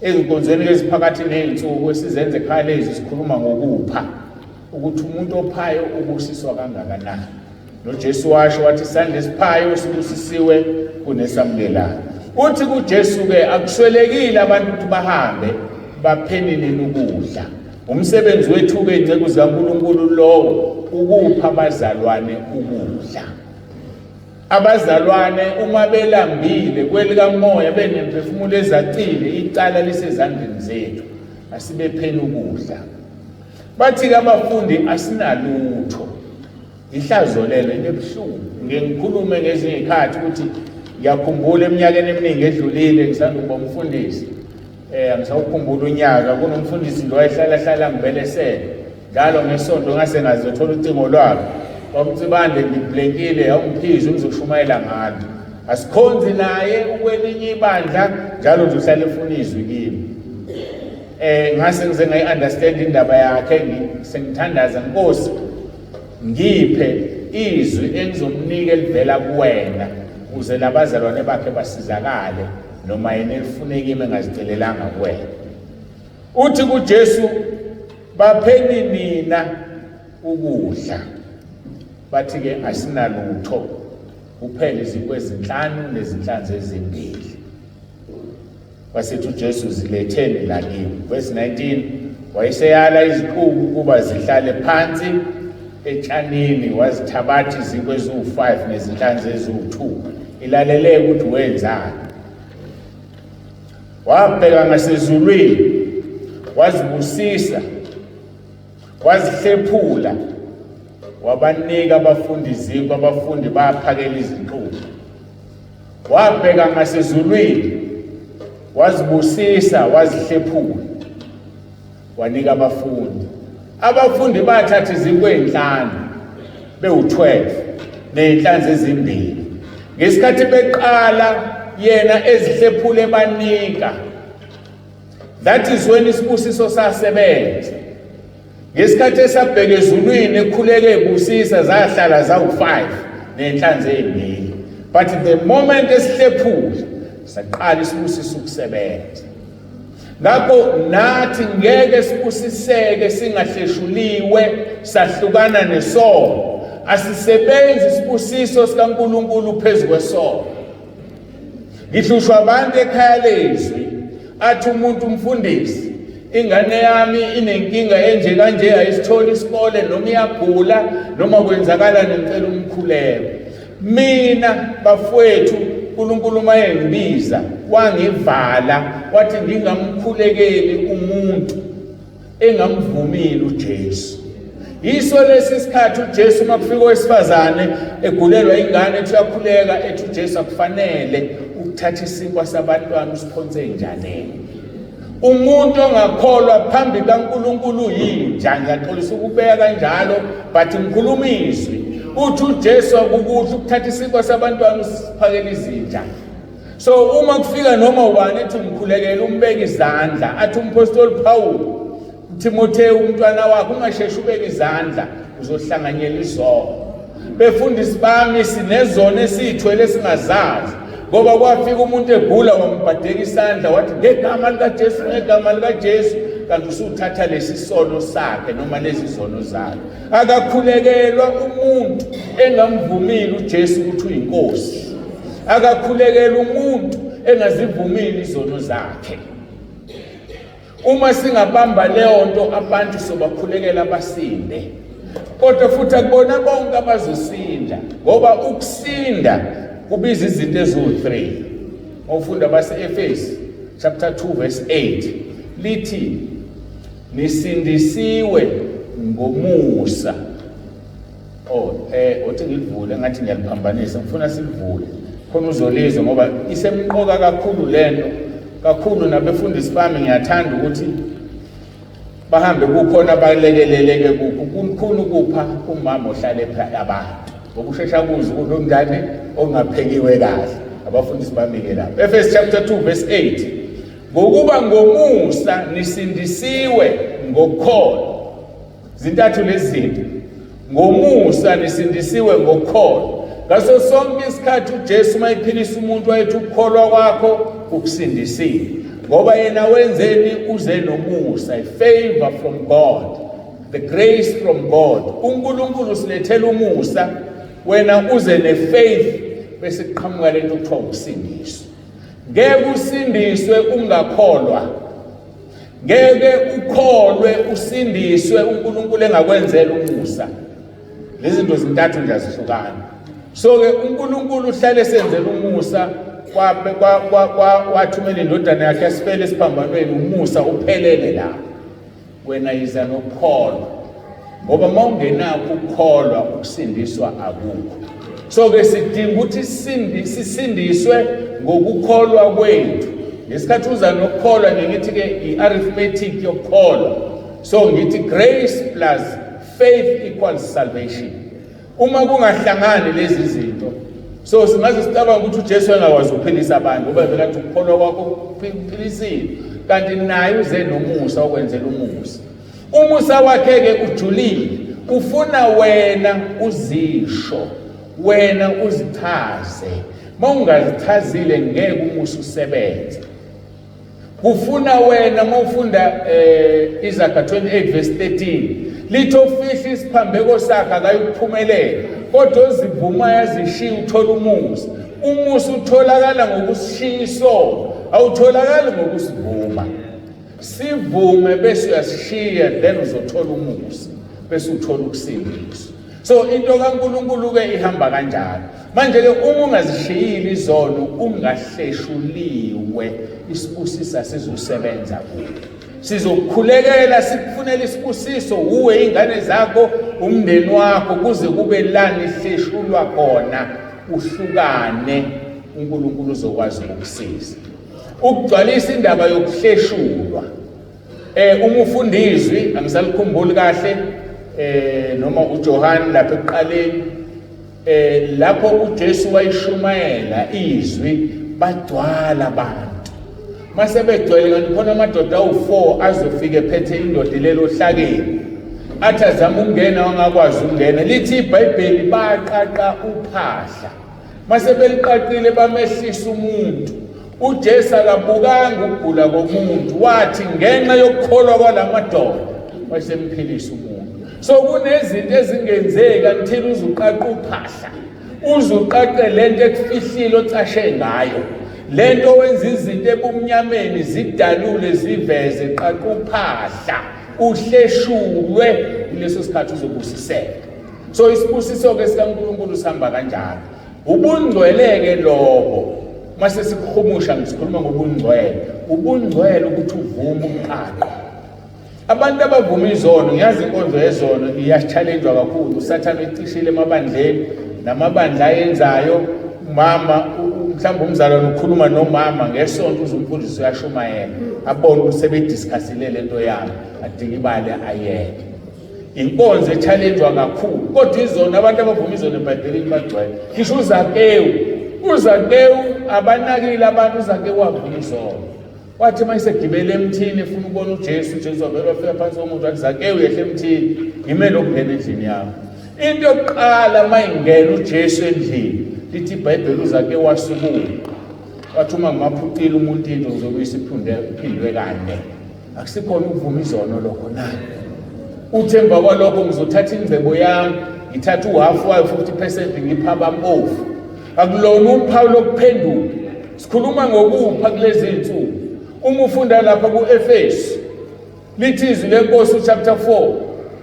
Ezinkonzweni eziphakathi ney'nsuku esizenza ekhaya lezi sikhuluma ngokupha, ukuthi umuntu ophayo ubusiswa kangakanani. NoJesu washo wathi isandla esiphayo sibusisiwe kunesamukelayo. Uthi kuJesu-ke akuswelekile abantu ukuthi bahambe bapheni nina ukudla. Umsebenzi wethu-ke inceku zikaNkulunkulu lowo, ukupha abazalwane ukudla. Abazalwane uma belambile kwelikamoya benemphefumulo ezacile, icala lisezandleni zethu. Asibepheni ukudla. Bathi-ke abafundi asinalutho. Ihlazo lelo, into ebuhlungu. Ngike ngikhulume ngezinye izikhathi ukuthi ngiyakhumbula eminyakeni eminingi edlulile ngisanda ukuba umfundisi. Angisawukhumbula unyaka, kunomfundisi nje wayehlala hlala ngibelesele. Njalo ngesonto ngase ngazothola ucingo lwakhe. Kwakuthi bande ngiblenkile awungiphizi ngizoshumayela ngalo. Asikhonzi naye ukwelinye ibandla njalo nje uhlale efuna izwi kimi. Ngase ngize ngayi-understand indaba yakhe, sengithandaza Nkosi ngiphe izwi engizomnika elivela kuwena ukuze labazalwane bakhe basizakale noma yena elifune kimi engazicelelanga kuwena. Uthi kuJesu bapheni nina ukudla. Bathi ke asinalutho kuphela izinkwa ezinhlanu nezinhlanzi ezimbili. Wasethi uJesu ziletheni la kimi. Verse 19 wayeseyala izixuku ukuba zihlale phansi etshanini, wazithabatha izinkwa eziwu-5 nezinhlanzi eziwu-2. Ilalele ukuthi wenzani. Wabheka ngasezulwini, wazibusisa, wazihlephula, wabanika abafundi izinkwa, abafundi baphakela izixuku. Wabheka ngasezulwini, wazibusisa, wazihlephula, wanika abafundi. Abafundi bathatha izinkwa ezinhlanu bewu-12 nezinhlanzi ezimbili. Ngesikhathi beqala yena ezihlephule banika. That is when isibusiso sasebenza. Ngesikhathi esabheka ezulwini ekhuleke ebusisa zahlala zawu-5 nezinhlanzi ezimbili. But the moment esihlephula saqala isibusiso ukusebenza. Ngakho nathi ngeke sibusiseke singahleshuliwe sahlukana nesono. Asisebenzi isibusiso sikaNkulunkulu phezu kwesono. Ngihlushwa abantu ekhaya lezwi athi umuntu umfundisi ingane yami inenkinga enje kanje ayisitholi isikole noma iyagula noma kwenzakala ngicela umkhuleko. Mina bafowethu uNkulunkulu mayengibiza wangivala wathi ngingamkhulekeli umuntu engamvumile uJesu. Yiso lesi sikhathi uJesu makufika owesifazane egulelwa ingane ethi uyakhuleka ethi uJesu akufanele ukuthatha isinkwa sabantwana usiphonse enjaneni. Umuntu ongakholwa phambi kaNkulunkulu yinja, ngiyaxolisa ukubeka kanjalo but ngikhuluma izwi. Uthi uJesu akukuhle ukuthatha isinkwa sabantwana usiphakele izinja. So uma kufika noma ubani ethi ngikhulekele umbeke izandla, athi umpostoli Paul Timotheo umntwana wakhe ungasheshi ubeke izandla uzohlanganyela izono. Befundisi bami sinezono esiyithwele singazazi, ngoba kwafika umuntu egula wambhadeka isandla wathi ngegama likaJesu, ngegama likaJesu, kanti usuthatha lesi sono sakhe noma lezi zono zakhe. Akakhulekelwa umuntu engamvumile uJesu ukuthi uyinkosi. Akakhulekelwa umuntu engazivumile izono zakhe. Uma singabamba leyo nto abantu sobakhulekela basinde. Kodwa futhi akubona bonke abazosinda, ngoba ukusinda kubiza izinto eziwu-3. Ufunda base-Efesu chapter 2 verse 8 lithi nisindisiwe ngomusa. Oh uthi ngilivule ngathi ngiyaliphambanisa, ngifuna silivule khona uzolizwa ngoba isemqoka kakhulu lento kakhulu. Nabefundisi bami ngiyathanda ukuthi bahambe kukhona balekeleleke kukho kukhulu kupha umama ohlale abantu ngokushesha kuze ukuthi umngane ongaphekiwe kahle. Abafundisi bami-ke lapho Efesu chapter 2 verse 8 ngokuba ngomusa nisindisiwe ngokukholwa. Zintathu lezi zinto. Ngomusa nisindisiwe ngokukholwa. Ngaso sonke isikhathi uJesu mayephilisa umuntu wayethi ukukholwa kwakho kukusindisile, ngoba yena wenzeni? Uze nomusa, a favor from God, the grace from God. uNkulunkulu usilethela umusa, wena uze nefaith, bese kuqhamuka lento okuthiwa ukusindiswa. Ngeke usindiswe ungakholwa, ngeke ukholwe usindiswe uNkulunkulu engakwenzela umusa. Lezi zinto zintathu nje azihlukani. So ke uNkulunkulu uhlale senzela umusa. wathumela indodana yakhe yasifela esiphambanweni, umusa uphelele lapho. Wena yiza nokukholwa, ngoba uma ungenakho ukukholwa ukusindiswa akukho. So ke sidinga ukuthi sisindiswe ngokukholwa kwethu. Ngesikhathi uza nokukholwa, ngithi ke i-arithmetic yokukholwa. So ngithi grace plus faith equals salvation. Uma kungahlangani lezi zinto, so singaze sicabanga ukuthi uJesu engakwazi ukuphilisa abantu, ngoba vele athi ukukholwa kwakho kuphilisile, kanti naye uze nomusa okwenzela umusa. Umusa wakhe-ke ujulile, ufuna wena uzisho, wena uzichaze. Uma ungazichazile ngeke umusa usebenze. Kufuna wena uma ufunda Izaga 28 verse 13, lithi ofihla isiphambeko sakhe akayukuphumelela, kodwa ozivumayo azishiye uthola umusa. Umusa utholakala ngokusishiya isono, awutholakali ngokusivuma. Sivume bese uyasishiya, then uzothola umusa, bese uthola ukusindiswa. So into kaNkulunkulu ke ihamba kanjalo. Manje ke uma ungazishiyile izono, ungahleshuliwe, isibusiso sizosebenza kuwe. Sizokukhulekela, sikufunela isibusiso uwe, ingane zakho, umndeni wakho, kuze kube lani hleshulwa khona, uhlukane, uNkulunkulu uzokwazi ukukusiza. Ukugcwalisa indaba yokuhleshulwa, uma ufunda izwi, angisalikhumbuli kahle, noma uJohn lapha ekuqaleni, lapho uJesu wayishumayela izwi, bagcwala abantu. Mase begcwele, kanti khona amadoda awu-4 azofika ephethe indoda ilelo hlakeni, athi azama ukungena, wangakwazi ukungena. Lithi iBhayibheli baqaqa uphahla, mase beliqaqile bamehlisa umuntu. uJesu akabukanga ukugula komuntu, wathi ngenxa yokukholwa kwalamadoda wayesemphilisa umuntu. So kunezinto ezingenzeki until uzuqaqa uphahla, uzuqaqe lento ekufihlile ocashe ngayo, lento wenza izinto ebumnyameni zidalule ziveze. Qaqa uphahla, uhleshulwe, kuleso sikhathi uzobusiseka. So isibusiso-ke sikaNkulunkulu sihamba kanjalo. Ubungcwele-ke lobo, mase sikuhumusha, ngisikhuluma ngobungcwele. Ubungcwele ukuthi uvume ukuqaqwa. Abantu abavuma izono, ngiyazi inkonzo yezono iyachallenge kakhulu. USathane ucishile emabandleni namabandla ayenzayo. Umama, mhlawumbe umzalwane ukhuluma nomama ngesonto, uze umfundisi uyashumayela, abone ukuthi sebediscussile lento yami, adikibale ayeke. Inkonzo echallengewa kakhulu, kodwa izono, abantu abavuma izono eBhayibhelini bagcwele. Ngisho uZakewu, uZakewu abanakile abantu, uZakewu wavuma izono. Wathi uma esegibele emthini efuna ukubona uJesu, uJesu wavele wafika phansi komuntu, wathi Zakewu, yehla emthini, ngimele ukungena endlini yakho. Into yokuqala uma ingena uJesu endlini, lithi iBhayibheli uZakewu wasukuma, wathi uma ngimaphucile umuntu into ngizobuyisa iphindwe kane. Akusikhona ukuvuma izono lokho na? Uthi emva kwalokho ngizothatha ingcebo yami, ngithathe uhafu wayo, 50%, ngipha abampofu. Akulona uphawu lokuphenduka. Sikhuluma ngokupha kulezi zinsuku. Uma ufunda lapha ku-Efesu, lithi izwi lenkosi chapter 4,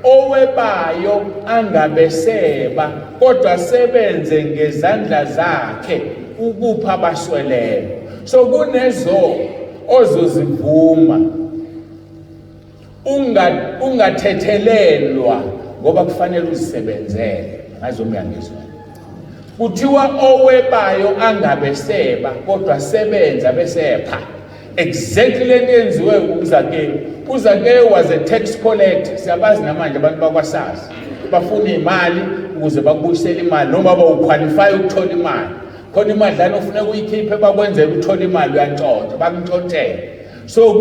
owebayo angabeseba, kodwa sebenze ngezandla zakhe ukupha abasweleyo. So kunezo ozozivuma ungathethelelwa, ngoba kufanele uzisebenzele. Ngazi uyangizwa. Kuthiwa owebayo angabeseba, kodwa sebenza besepha. Exactly lento yenziwe uZakewu. uZakewu was a tax collector. Siyabazi namanje abantu bakwaSARS, bafuna imali ukuze bakubuyisele imali, noma bawuqualify ukuthola imali. Khona imadlana ofuneka uyikhiphe, bakwenzela uthola imali, uyantshontsha, bakuntshontshele. So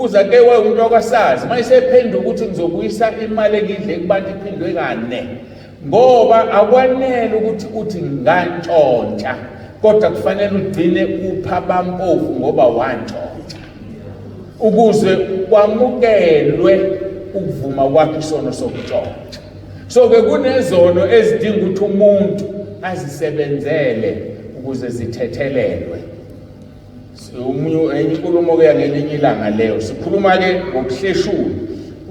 uZakewu umuntu wakwaSARS, uma esephenduka ukuthi ngizobuyisa imali engidle kubantu iphindwe kane, ngoba akwanele ukuthi uthi ngantshontsha, kodwa kufanele ugcine upha abampofu ngoba wantshontsha, ukuze kwamukelwe ukuvuma kwakho isono sokutshontsha. So ke kunezono ezidinga ukuthi umuntu azisebenzele ukuze zithethelelwe. Omunye enye inkulumo ke ngelinye ilanga leyo. Sikhuluma ke ngokuhleshula.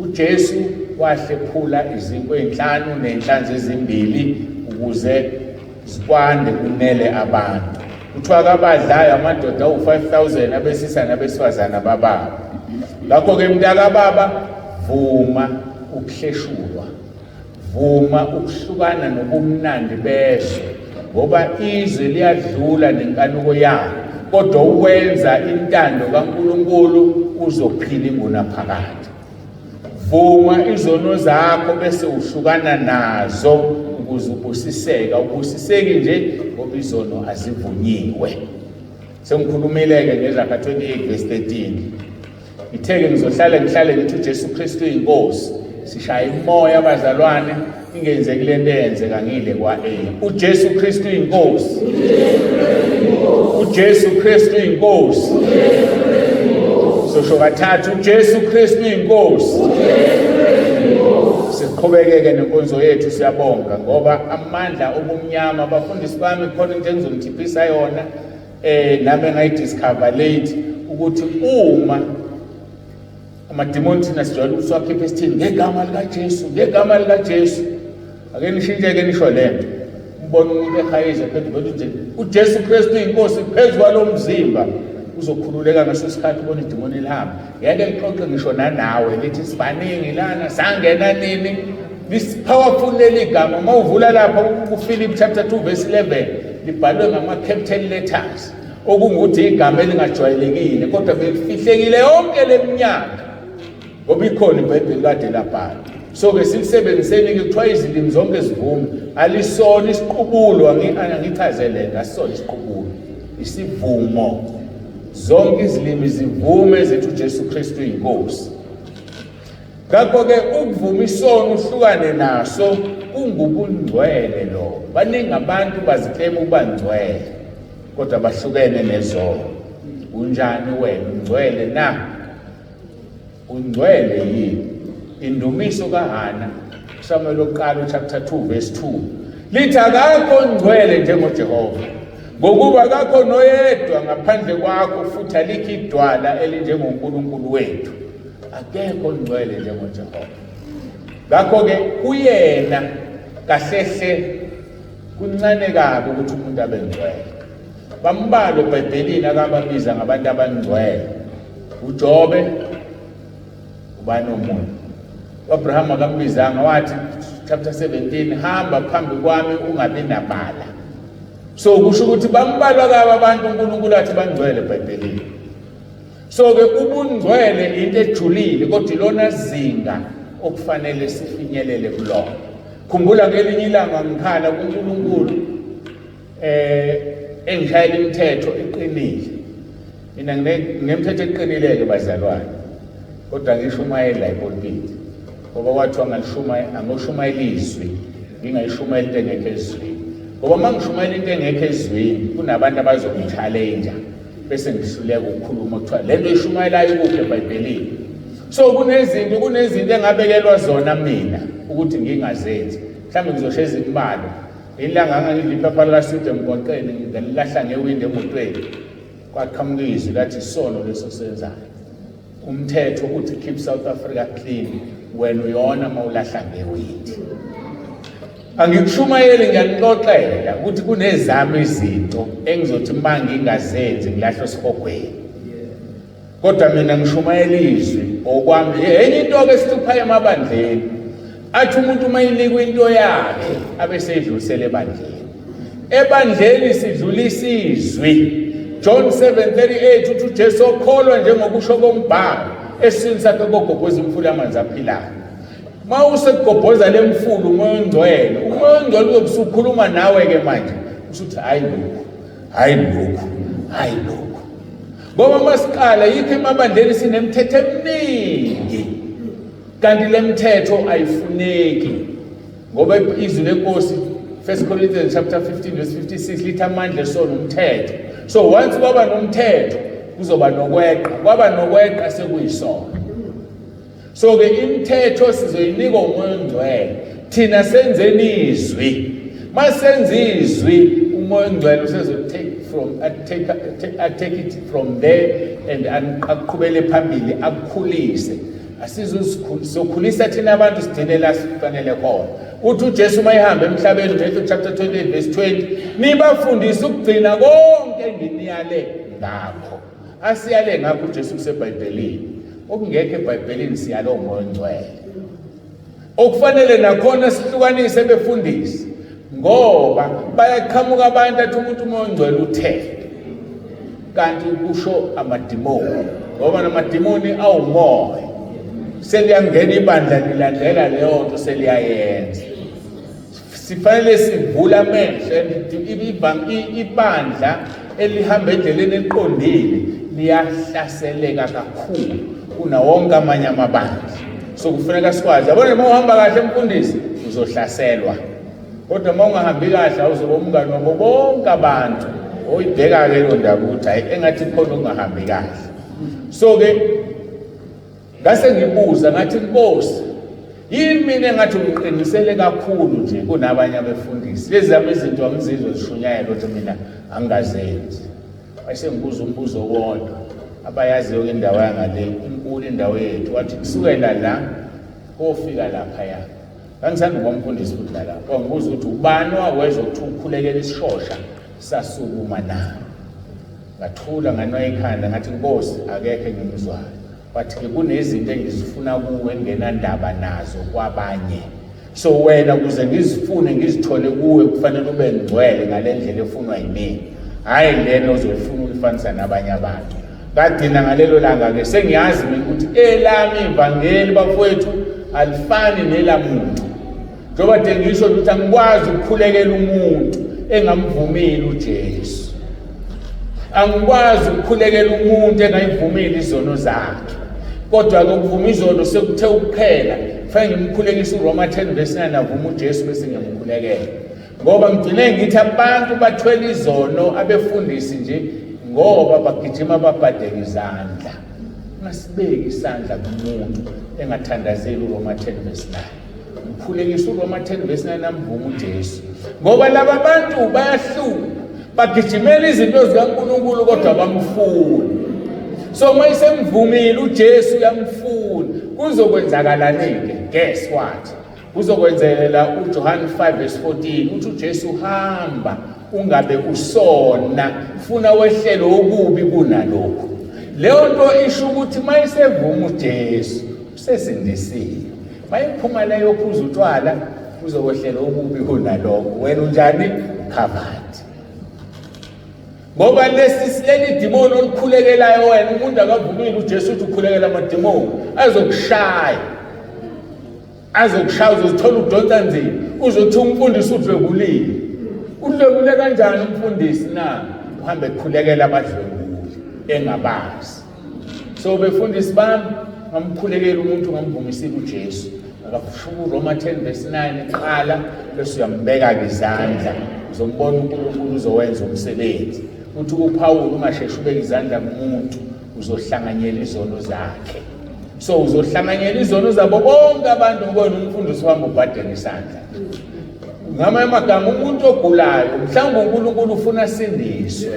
uJesu wahlephula izinkwa ezinhlanu nenhlanzi ezimbili ukuze zikwande kunele abantu. Kuthiwa kabadlayo amadoda awu-5000 abesilisa nabesifazane bababa. Ngakho-ke mntakababa, vuma ukuhleshulwa, vuma ukuhlukana nobumnandi bezwe, ngoba izwe liyadlula nenkanuko yalo, kodwa uwenza intando kaNkulunkulu uzophila ingunaphakade. Vuma izono zakho bese uhlukana nazo ukuze ubusiseke. Awubusiseki nje ngoba izono azivunyiwe. Sengikhulumile-ke ngeZaga 28 verse 13. Ngithe-ke ngizohlale ngihlale ngithi uJesu Kristu uyinkosi. Sishaya imoya abazalwane ingenzeki lento eyenzeka ngile kwa-A. UJesu Kristu uyinkosi. UJesu Kristu uyinkosi. Sosho kathathu uJesu Kristu uyinkosi. Siqhubekeke nenkonzo yethu, siyabonga ngoba amandla obumnyama, abafundisi bami khona into engizonithiphisa yona, nami engayidiscover late ukuthi uma amadimoni thina sijwayele ukuthi siwakhiphe sithini ngegama likaJesu, ngegama likaJesu. Ake nishintshe-ke nisho le nto, umbona umuntu ehayiza phezu kwethu nje, uJesu Kristu uyinkosi phezu kwalo mzimba, uzokhululeka ngaso sikhathi ubona idimoni lihamba. Ngeke lixoxe ngisho nanawe lithi sibaningi lana, sangena nini. This powerful leli gama, uma uvula lapha kuPhilip chapter 2 verse 11, libhalwe ngama-capital letters, okungukuthi igama elingajwayelekile kodwa belifihlekile yonke leminyaka ngoba ikhona iBhayibheli kade labhalwa. So-ke silisebenziseni-ke, kuthiwa izilimi zonke zivume. Alisona isiqubulo, angichaze le nto, asisona isiqubulo, isivumo. Zonke izilimi zivume zithi uJesu Kristu uyinkosi. Ngakho-ke ukuvuma isono uhlukane naso kungubungcwele lo. Baningi abantu baziklema ukuba ngcwele kodwa bahlukene nezono. Unjani wena? Ungcwele na? Ungcwele yini? Indumiso kaHana, uSamuel wokuqala chapter 2 verse 2 lithi akakho ongcwele njengoJehova, ngokuba akakho noyedwa ngaphandle kwakho, futhi alikho idwala elinjengoNkulunkulu wethu. Akekho ongcwele njengoJehova. Ngakho-ke kuyena kahlehle kuncane kabi ukuthi umuntu abe ngcwele. Bambalwa eBhayibhelini akababiza ngabantu abangcwele. UJobe, ubani omunye? U-Abraham akambizanga, wathi chapter 17, hamba phambi kwami ungabi nabala. So kusho ukuthi bambalwa kabi abantu uNkulunkulu athi bangcwele eBhayibhelini. So-ke ubungcwele into ejulile, kodwa ilona zinga okufanele sifinyelele kulona. Khumbula ngelinye ilanga ngikhala kuNkulunkulu engishayela imithetho eqinile. Mina nginemithetho eqinile-ke bazalwane, kodwa ngishumayela epulpiti ngoba kwathiwa angoshumayela izwi, ngingayishumayela into engekho ezwini, ngoba uma ngishumayela into engekho ezwini kunabantu abazongi-challenge bese ngihluleka ukukhuluma, kuthiwa le nto ishumayelayo ikuphi eBhayibhelini. So kunezinto engabekelwa zona mina ukuthi ngingazenzi. Mhlawumbe ngizosho ezimbalwa. Ilanga ngangidla iphepha likasudu emgwaqeni, ngalilahla ngewindi emotweni, kwaqhamuka izwi lathi isono leso senzayo. Umthetho uthi keep South Africa clean, wena uyona uma ulahla ngewindi. Angikushumayeli, ngiyanixoxela ukuthi kunezami izinto engizothi uma ngingazenzi ngilahlwe esihogweni, kodwa mina ngishumayela izwi okwami. Enye into-ke esihluphayo emabandleni, athi umuntu uma inikwa into yakhe abe seyidlulisela ebandleni. Ebandleni sidlulisa izwi. John 7:38 uthi uJesu okholwa njengokusho kombhalo, esiswini sakhe kogobhoza imfula amanzi aphilayo. Uma usekugobhoza le mfula uMoya oNgcwele, uMoya oNgcwele uzobe usukhuluma nawe-ke manje, usuthi hhayi lokhu, hhayi lokhu, hhayi lokhu. Ngoba uma siqala yikho emabandleni sinemithetho eminingi, kanti le mithetho ayifuneki, ngoba izwi lenkosi 1 Corinthians chapter 15 verse 56 lithi amandla esono umthetho. So once kwaba nomthetho kuzoba nokweqa, kwaba nokweqa sekuyisono. So-ke imithetho sizoyinikwa uMoya oNgcwele, thina senzeni izwi. Masenza izwi, uMoya oNgcwele usezo take it from there and aqhubele phambili akukhulise. Asizokhulisa thina abantu, sigcine la sifanele khona. Uthi uJesu uma ehamba emhlabeni, Matthew chapter 28 verse 20, nibafundise ukugcina konke enginiyale ngakho. Asiyale ngakho uJesu kuseBhayibhelini. Okungekho eBhayibhelini siyalo uMoya oNgcwele. Okufanele nakhona sihlukanise befundisi ngoba bayaqhamuka abantu athi umuntu uMoya oNgcwele uthe kanti kusho amadimoni ngoba namadimoni awumoya seliyangena ibandla lilandela leyo nto seliyayenza. Sifanele sivule amehlo ibandla elihamba endleleni eqondile liyahlaseleka kakhulu kunawonke amanye amabandla. So kufuneka sikwazi, yabona, uma uhamba kahle mfundisi uzohlaselwa, kodwa uma ungahambi kahle awuzoba umngani wabo bonke abantu. Oyibheka-ke leyo ndaba ukuthi hhayi, engathi khona okungahambi kahle. So-ke ngase ngibuza ngathi, Nkosi, yini mina engathi ungiqinisele kakhulu nje kunabanye abefundisi? Lezi zami izinto angizizwe zishunyayelwa ukuthi mina angingazenzi. Wase ngibuza umbuzo owodwa, abayaziyo indawo yangale inkulu indawo yethu. Wathi kusukela la kofika laphaya, ngangisanda ukuba umfundisi futhi nalapho. Wangibuza ukuthi ubani owawezwa ukuthi ukhulekela isishosha sasukuma na? Ngathula, nganwa ikhanda, ngathi, Nkosi, akekho engimzwayo. Wathi-ke kunezinto engizifuna kuwe engingenandaba nazo kwabanye, so wena ukuze ngizifune ngizithole kuwe kufanele ube ngcwele ngale ndlela efunwa yimina, hhayi lena ozoyifuna uyifanisa nabanye abantu. Ngagcina ngalelo langa-ke sengiyazi mina ukuthi elami ivangeli, bafowethu, alifani nelamuntu, njengoba de ngisho ukuthi angikwazi ukukhulekela umuntu engamvumile uJesu, angikwazi ukukhulekela umuntu engayivumile izono zakhe. Kodwa-ke ukuvuma izono sekuthe ukuphela, kufanele ngimkhulekise uRoma 10 verse 9, avuma uJesu bese ngiyamkhulekela, ngoba ngigcine ngithi abantu bathwele izono abefundisi nje ngoba bagijima babhadeke izandla. Ungasibeki isandla kumuntu engathandazeli uRoma 10 verse 9. Mkhulekisa uRoma 10 verse 9, amvuma uJesu, ngoba laba bantu bayahluka, bagijimela izinto zikaNkulunkulu kodwa bamfuni. So uma isemvumile uJesu, uyamfuna, kuzokwenzakalani-ke? Guess what? Kuzokwenzela uJohn 5 verse 14, uthi uJesu, hamba ungabe usona, funa wehlelo okubi kunalokhu. Leyo nto isho ukuthi uma isevuma uJesu usesindisiwe, mayiphuma leyo phuza utshwala uzokwehlela okubi kunalokho. Wena unjani? Covered, ngoba lesi leli dimoni olukhulekelayo wena, umuntu akavumile uJesu, uthi ukhulekela amadimoni azokushaya, azokushaya, uzozithola udonsa nzima, uzothi umfundisi udlwengulile. Udlwengule kanjani umfundisi na? Uhambe ekhulekela abadlwenguli engabazi. So befundisi bami, ngamkhulekela umuntu ngamvumisile uJesu, akafushuka uRoma 10 verse 9 qala, bese uyambeka-ke izandla, uzombona uNkulunkulu uzowenza umsebenzi. Uthi uPawulu ungasheshi ubeke izandla kumuntu, uzohlanganyela izono zakhe. So uzohlanganyela izono zabo bonke abantu ngoba umfundisi wami ubhadela isandla. Ngamanye amagama, umuntu ogulayo mhlawumbe uNkulunkulu ufuna asindiswe,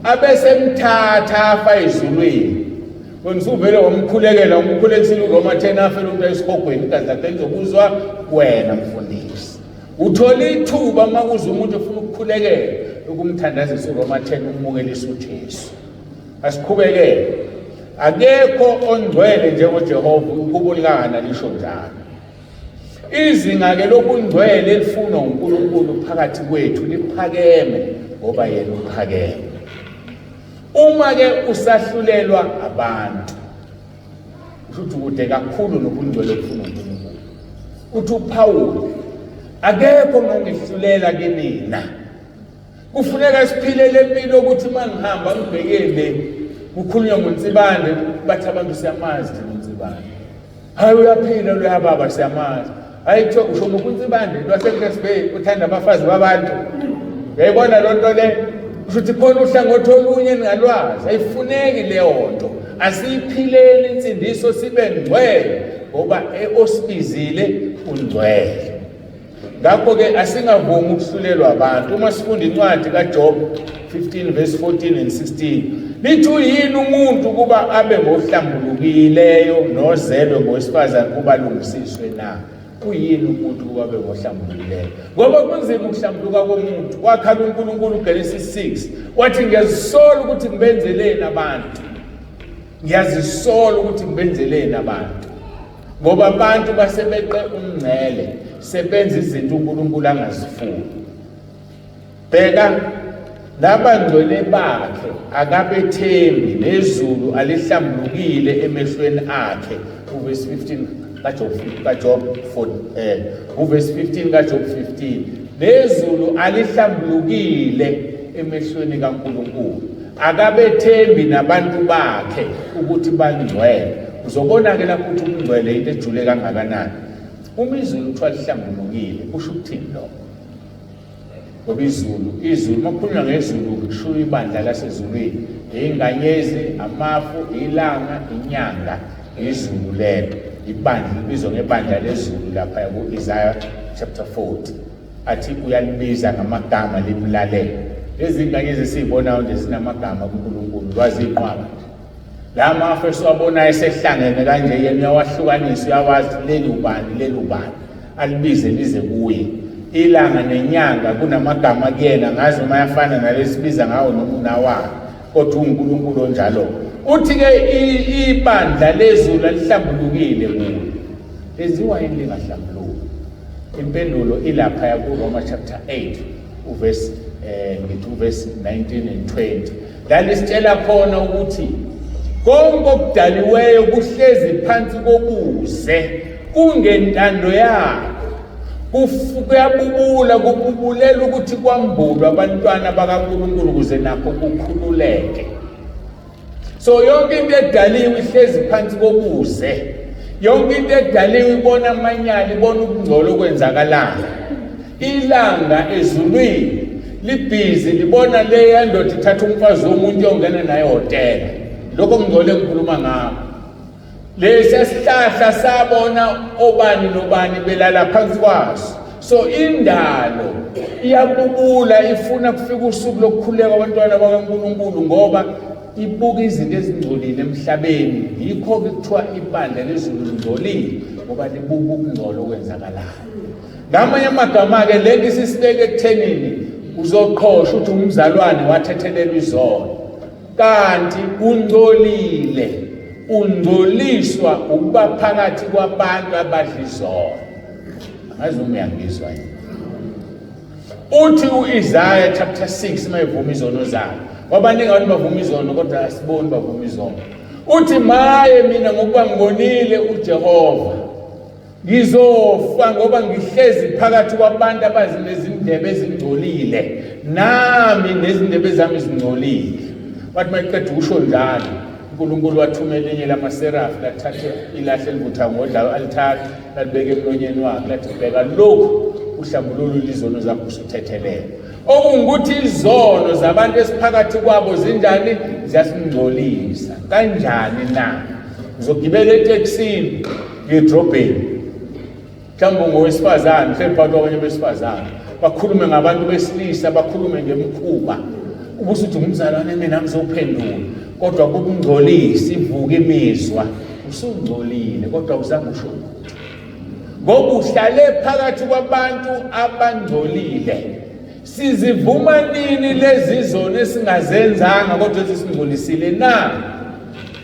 abesemthatha afa ezulwini, wena usuvele wamkhulekela, umkhulekisile uRoma 10, afele umuntu esihogweni, igazi lakhe lizobuzwa wena mfundisi. Uthola ithuba uma kuze umuntu efuna ukukhulekela ukumthandazisa uRoma 10, umukelisa uJesu. Asiqhubekele. Akekho ongcwele njengoJehova, ihubo likaHana lisho njalo. Izinga-ke lobungcwele elifunwa uNkulunkulu phakathi kwethu liphakeme ngoba yena uphakeme. Uma-ke usahlulelwa abantu, kusho ukuthi kude kakhulu nobungcwele obufunwa uNkulunkulu. Uthi uPawulu, akekho ongangehlulela kinina. Kufuneka siphile le mpilo ukuthi uma ngihamba ngibhekele kukhulunywa ngoNsibande, bathi abantu siyamazi thina uNsibande. Hayi, uyaphila loya baba, siyamazi. Hayi, kuthiwa usho ngokuNsibande lwaseGrace Bay uthanda abafazi babantu. Uyayibona loo nto le? Kusho ukuthi khona uhlangothi olunye ningalwazi. Ayifuneki leyo nto. Asiyiphileni insindiso sibe ngcwele ngoba osibizile ungcwele. Ngakho-ke asingavumi ukuhlulelwa abantu. Uma sifunda incwadi kaJob 15 verse 14 and 16, lithi uyini umuntu ukuba abe ngohlambulukileyo nozelwe ngowesifazane ukuba alungisiswe na? Uyini umuntu ukuba abe ngohlambulukileyo? Ngoba kunzima ukuhlambuluka komuntu. Wakhala uNkulunkulu uGenesis 6 wathi, ngiyazisola ukuthi ngibenzeleni abantu, ngiyazisola ukuthi ngibenzeleni abantu, ngoba abantu basebeqe umngcele, sebenza izinto uNkulunkulu angazifuni. Bheka, nabangcwele bakhe akabethembi, nezulu alihlambulukile emehlweni akhe. Uvesi 15 kaJob, kaJob 4, uvesi 15 kaJob 15, nezulu alihlambulukile emehlweni kaNkulunkulu, akabethembi nabantu bakhe ukuthi bangcwele. Uzobona-ke lapho ukuthi ubungcwele into ejule kangakanani. Uma izulu kuthiwa lihlambulukile, kusho ukuthini lokho? Ngoba izulu, izulu, uma kukhulunywa ngezulu kushiwo ibandla lasezulwini, inkanyezi, amafu, ilanga, inyanga, izulu lelo. Ibandla libizwa ngebandla lezulu lapha ku-Isaiah chapter 40. Athi uyalibiza ngamagama limlalele. Lezi nkanyezi esizibonayo nje zinamagama kuNkulunkulu, lwazi inqwaba nje. La mafu esiwabonayo esehlangene kanje, yena uyawahlukanisa, uyawazi leli ubani, leli ubani, alibize lize kuye. Ilanga nenyanga kunamagama kuyena, ngazi noma ayafana nalesibiza ngawo noma unawayo, kodwa uNkulunkulu onjalo. Uthi-ke ibandla lezulu alihlambulukile kuye, lenziwa yini lingahlambuluki? Impendulo ilaphaya kuRoma chapter 8 uverse ngithi uverse 19 and 20, la lisitshela khona ukuthi konke okudaliweyo kuhlezi phansi kobuze kungentando yakho, kuyabubula, kububulela ukuthi kwambulwe abantwana bakaNkulunkulu ukuze nakho kukhululeke. So yonke into edaliwe ihlezi phansi kobuze, yonke into edaliwe ibona amanyala, ibona ukungcola okwenzakalayo. Ilanga ezulwini libhizi libona leya ndoda ithatha umfazi womuntu yongena naye ehhotela. Lokho kungcole ngikhuluma ngakho. Lesi sihlahla sabona obani nobani belala phansi kwaso. So indalo iyabubula, ifuna kufika usuku lokukhuleka abantwana bakaNkulunkulu, ngoba ibuka izinto ezingcolile emhlabeni. Yikho-ke kuthiwa ibandla lezulu lingcolile, ngoba libuka ukungcola okwenzakalayo. Ngamanye amagama-ke, le nto isisibeke ekuthenini uzoqhosha ukuthi umzalwane wathethelelwa izono, kanti ungcolile, ungcoliswa ukuba phakathi kwabantu abadla izono. Angazi uma uyangizwa yini. Uthi u-Isaya chapter 6 uma evuma izono zakhe, wabaningi abantu bavuma izono kodwa asiboni bavuma izono. Uthi, maye mina ngokuba ngibonile uJehova, ngizofa ngoba ngihlezi phakathi kwabantu abazinezindebe ezingcolile, nami nezindebe zami zingcolile. Wathi mayiqeda ukusho njalo, uNkulunkulu wathumela elinye lamaserafi lathathe ilahle elivutha ngodla alithatha lalibeka emlonyeni wakhe, lathi bheka lokhu uhlambululile izono zakho usuthethelele. Okungukuthi izono zabantu esiphakathi kwabo zinjani? Ziyasingcolisa. Kanjani na? Uzogibela etekisini ngedrobheni, mhlawumbe ngowesifazane, mhlawumbe phakathi kwabanye besifazane, bakhulume ngabantu besilisa, bakhulume ngemikhuba, ubusuthi ngumzalwane mina ngizophendula, kodwa kukungcolisa, ivuka imizwa, usungcolile kodwa awuzange usho lutho, ngoba uhlale phakathi kwabantu abangcolile. Sizivuma nini lezi zono esingazenzanga kodwa esisingcolisile na?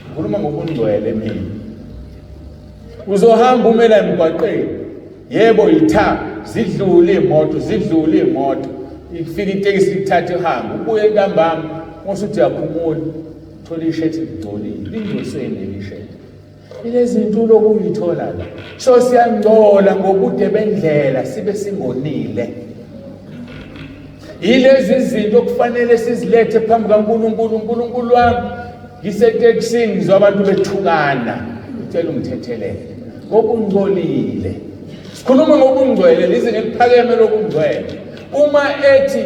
Ngikhuluma ngobungcwele mina. Uzohamba umela emgwaqeni, yebo yitha, zidlule imoto, zidlule imoto, ifika itekisi ikuthathe ihambe, ubuye ntambama usuthi uyaphumula, uthola ishethi ligcolile. Lingcoliswe yini leli shethi? Ilezi ntulo okuyithola la. So siyangcola ngobude bendlela sibe singonile. Yilezi zinto okufanele sizilethe phambi kaNkulunkulu. uNkulunkulu wami, ngisetekisini ngizwa abantu bethukana, ngicela ungithethelele ngoba ungcolile. Sikhuluma ngobungcwele, lizinga eliphakeme lobungcwele. Uma ethi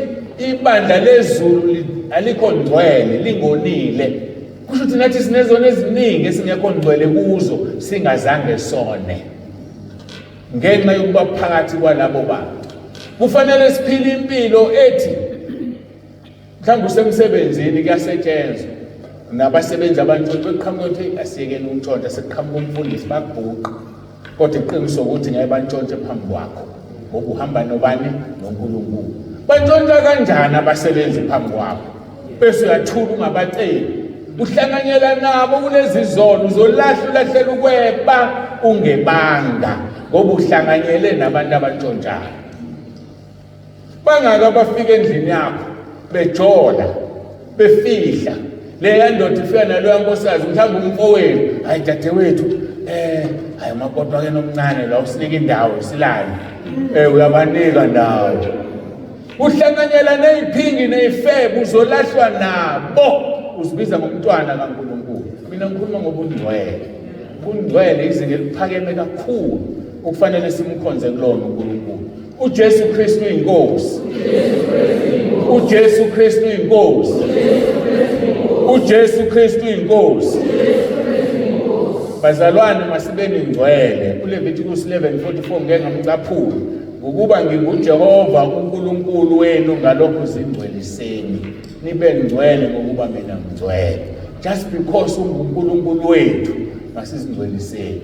ibandla lezulu alikho ngcwele, lingonile, kusho ukuthi nathi sinezono eziningi esingekho ngcwele kuzo, singazange sone, ngenxa yokuba phakathi kwalabo bantu. Kufanele siphile impilo ethi mhlawumbe usemsebenzini, kuyasetshenzwa nabasebenzi abantshontsho, beqhamuka ukuthi asiyekeni ukuntshontsha, sekuqhamuka umfundisi bakubhuqa. Kodwa iqiniso ukuthi ngeke bantshontshe phambi kwakho ngoba uhamba nobani? NoNkulunkulu. Bantshontsha kanjani abasebenzi phambi kwakho? Bese uyathula ungabaceli. Uhlanganyela nabo kulezi zono, uzolahla ulahlela ukweba ungebanga ngoba uhlanganyele nabantu abantshontshayo. Bangaka abafika endlini yakho bejola befihla leya ndoda ifika naloya nkosikazi mhlawumbe umfowenu, hayi dadewethu, hayi umakoti wakhe nomncane la usinika indawo silale, uyabanika ndawo. Uhlanganyela ney'phingi ney'febe, uzolahlwa nabo, uzibiza ngomntwana kaNkulunkulu. Mina ngikhuluma ngobungcwele. Ubungcwele izinga eliphakeme kakhulu okufanele simkhonze kulona uNkulunkulu. UJesu Kristu inkosi. UJesu Kristu inkosi. UJesu Kristu inkosi. Bazalwane, masibeni ngcwele. ULeviticus 11:44 ngeke ngamcaphula. Ngokuba nginguJehova uNkulunkulu wenu, ngalokho zingcweliseni. Nibe ngcwele ngokuba mina ngcwele. Just because unguNkulunkulu wethu, masizingcweliseni.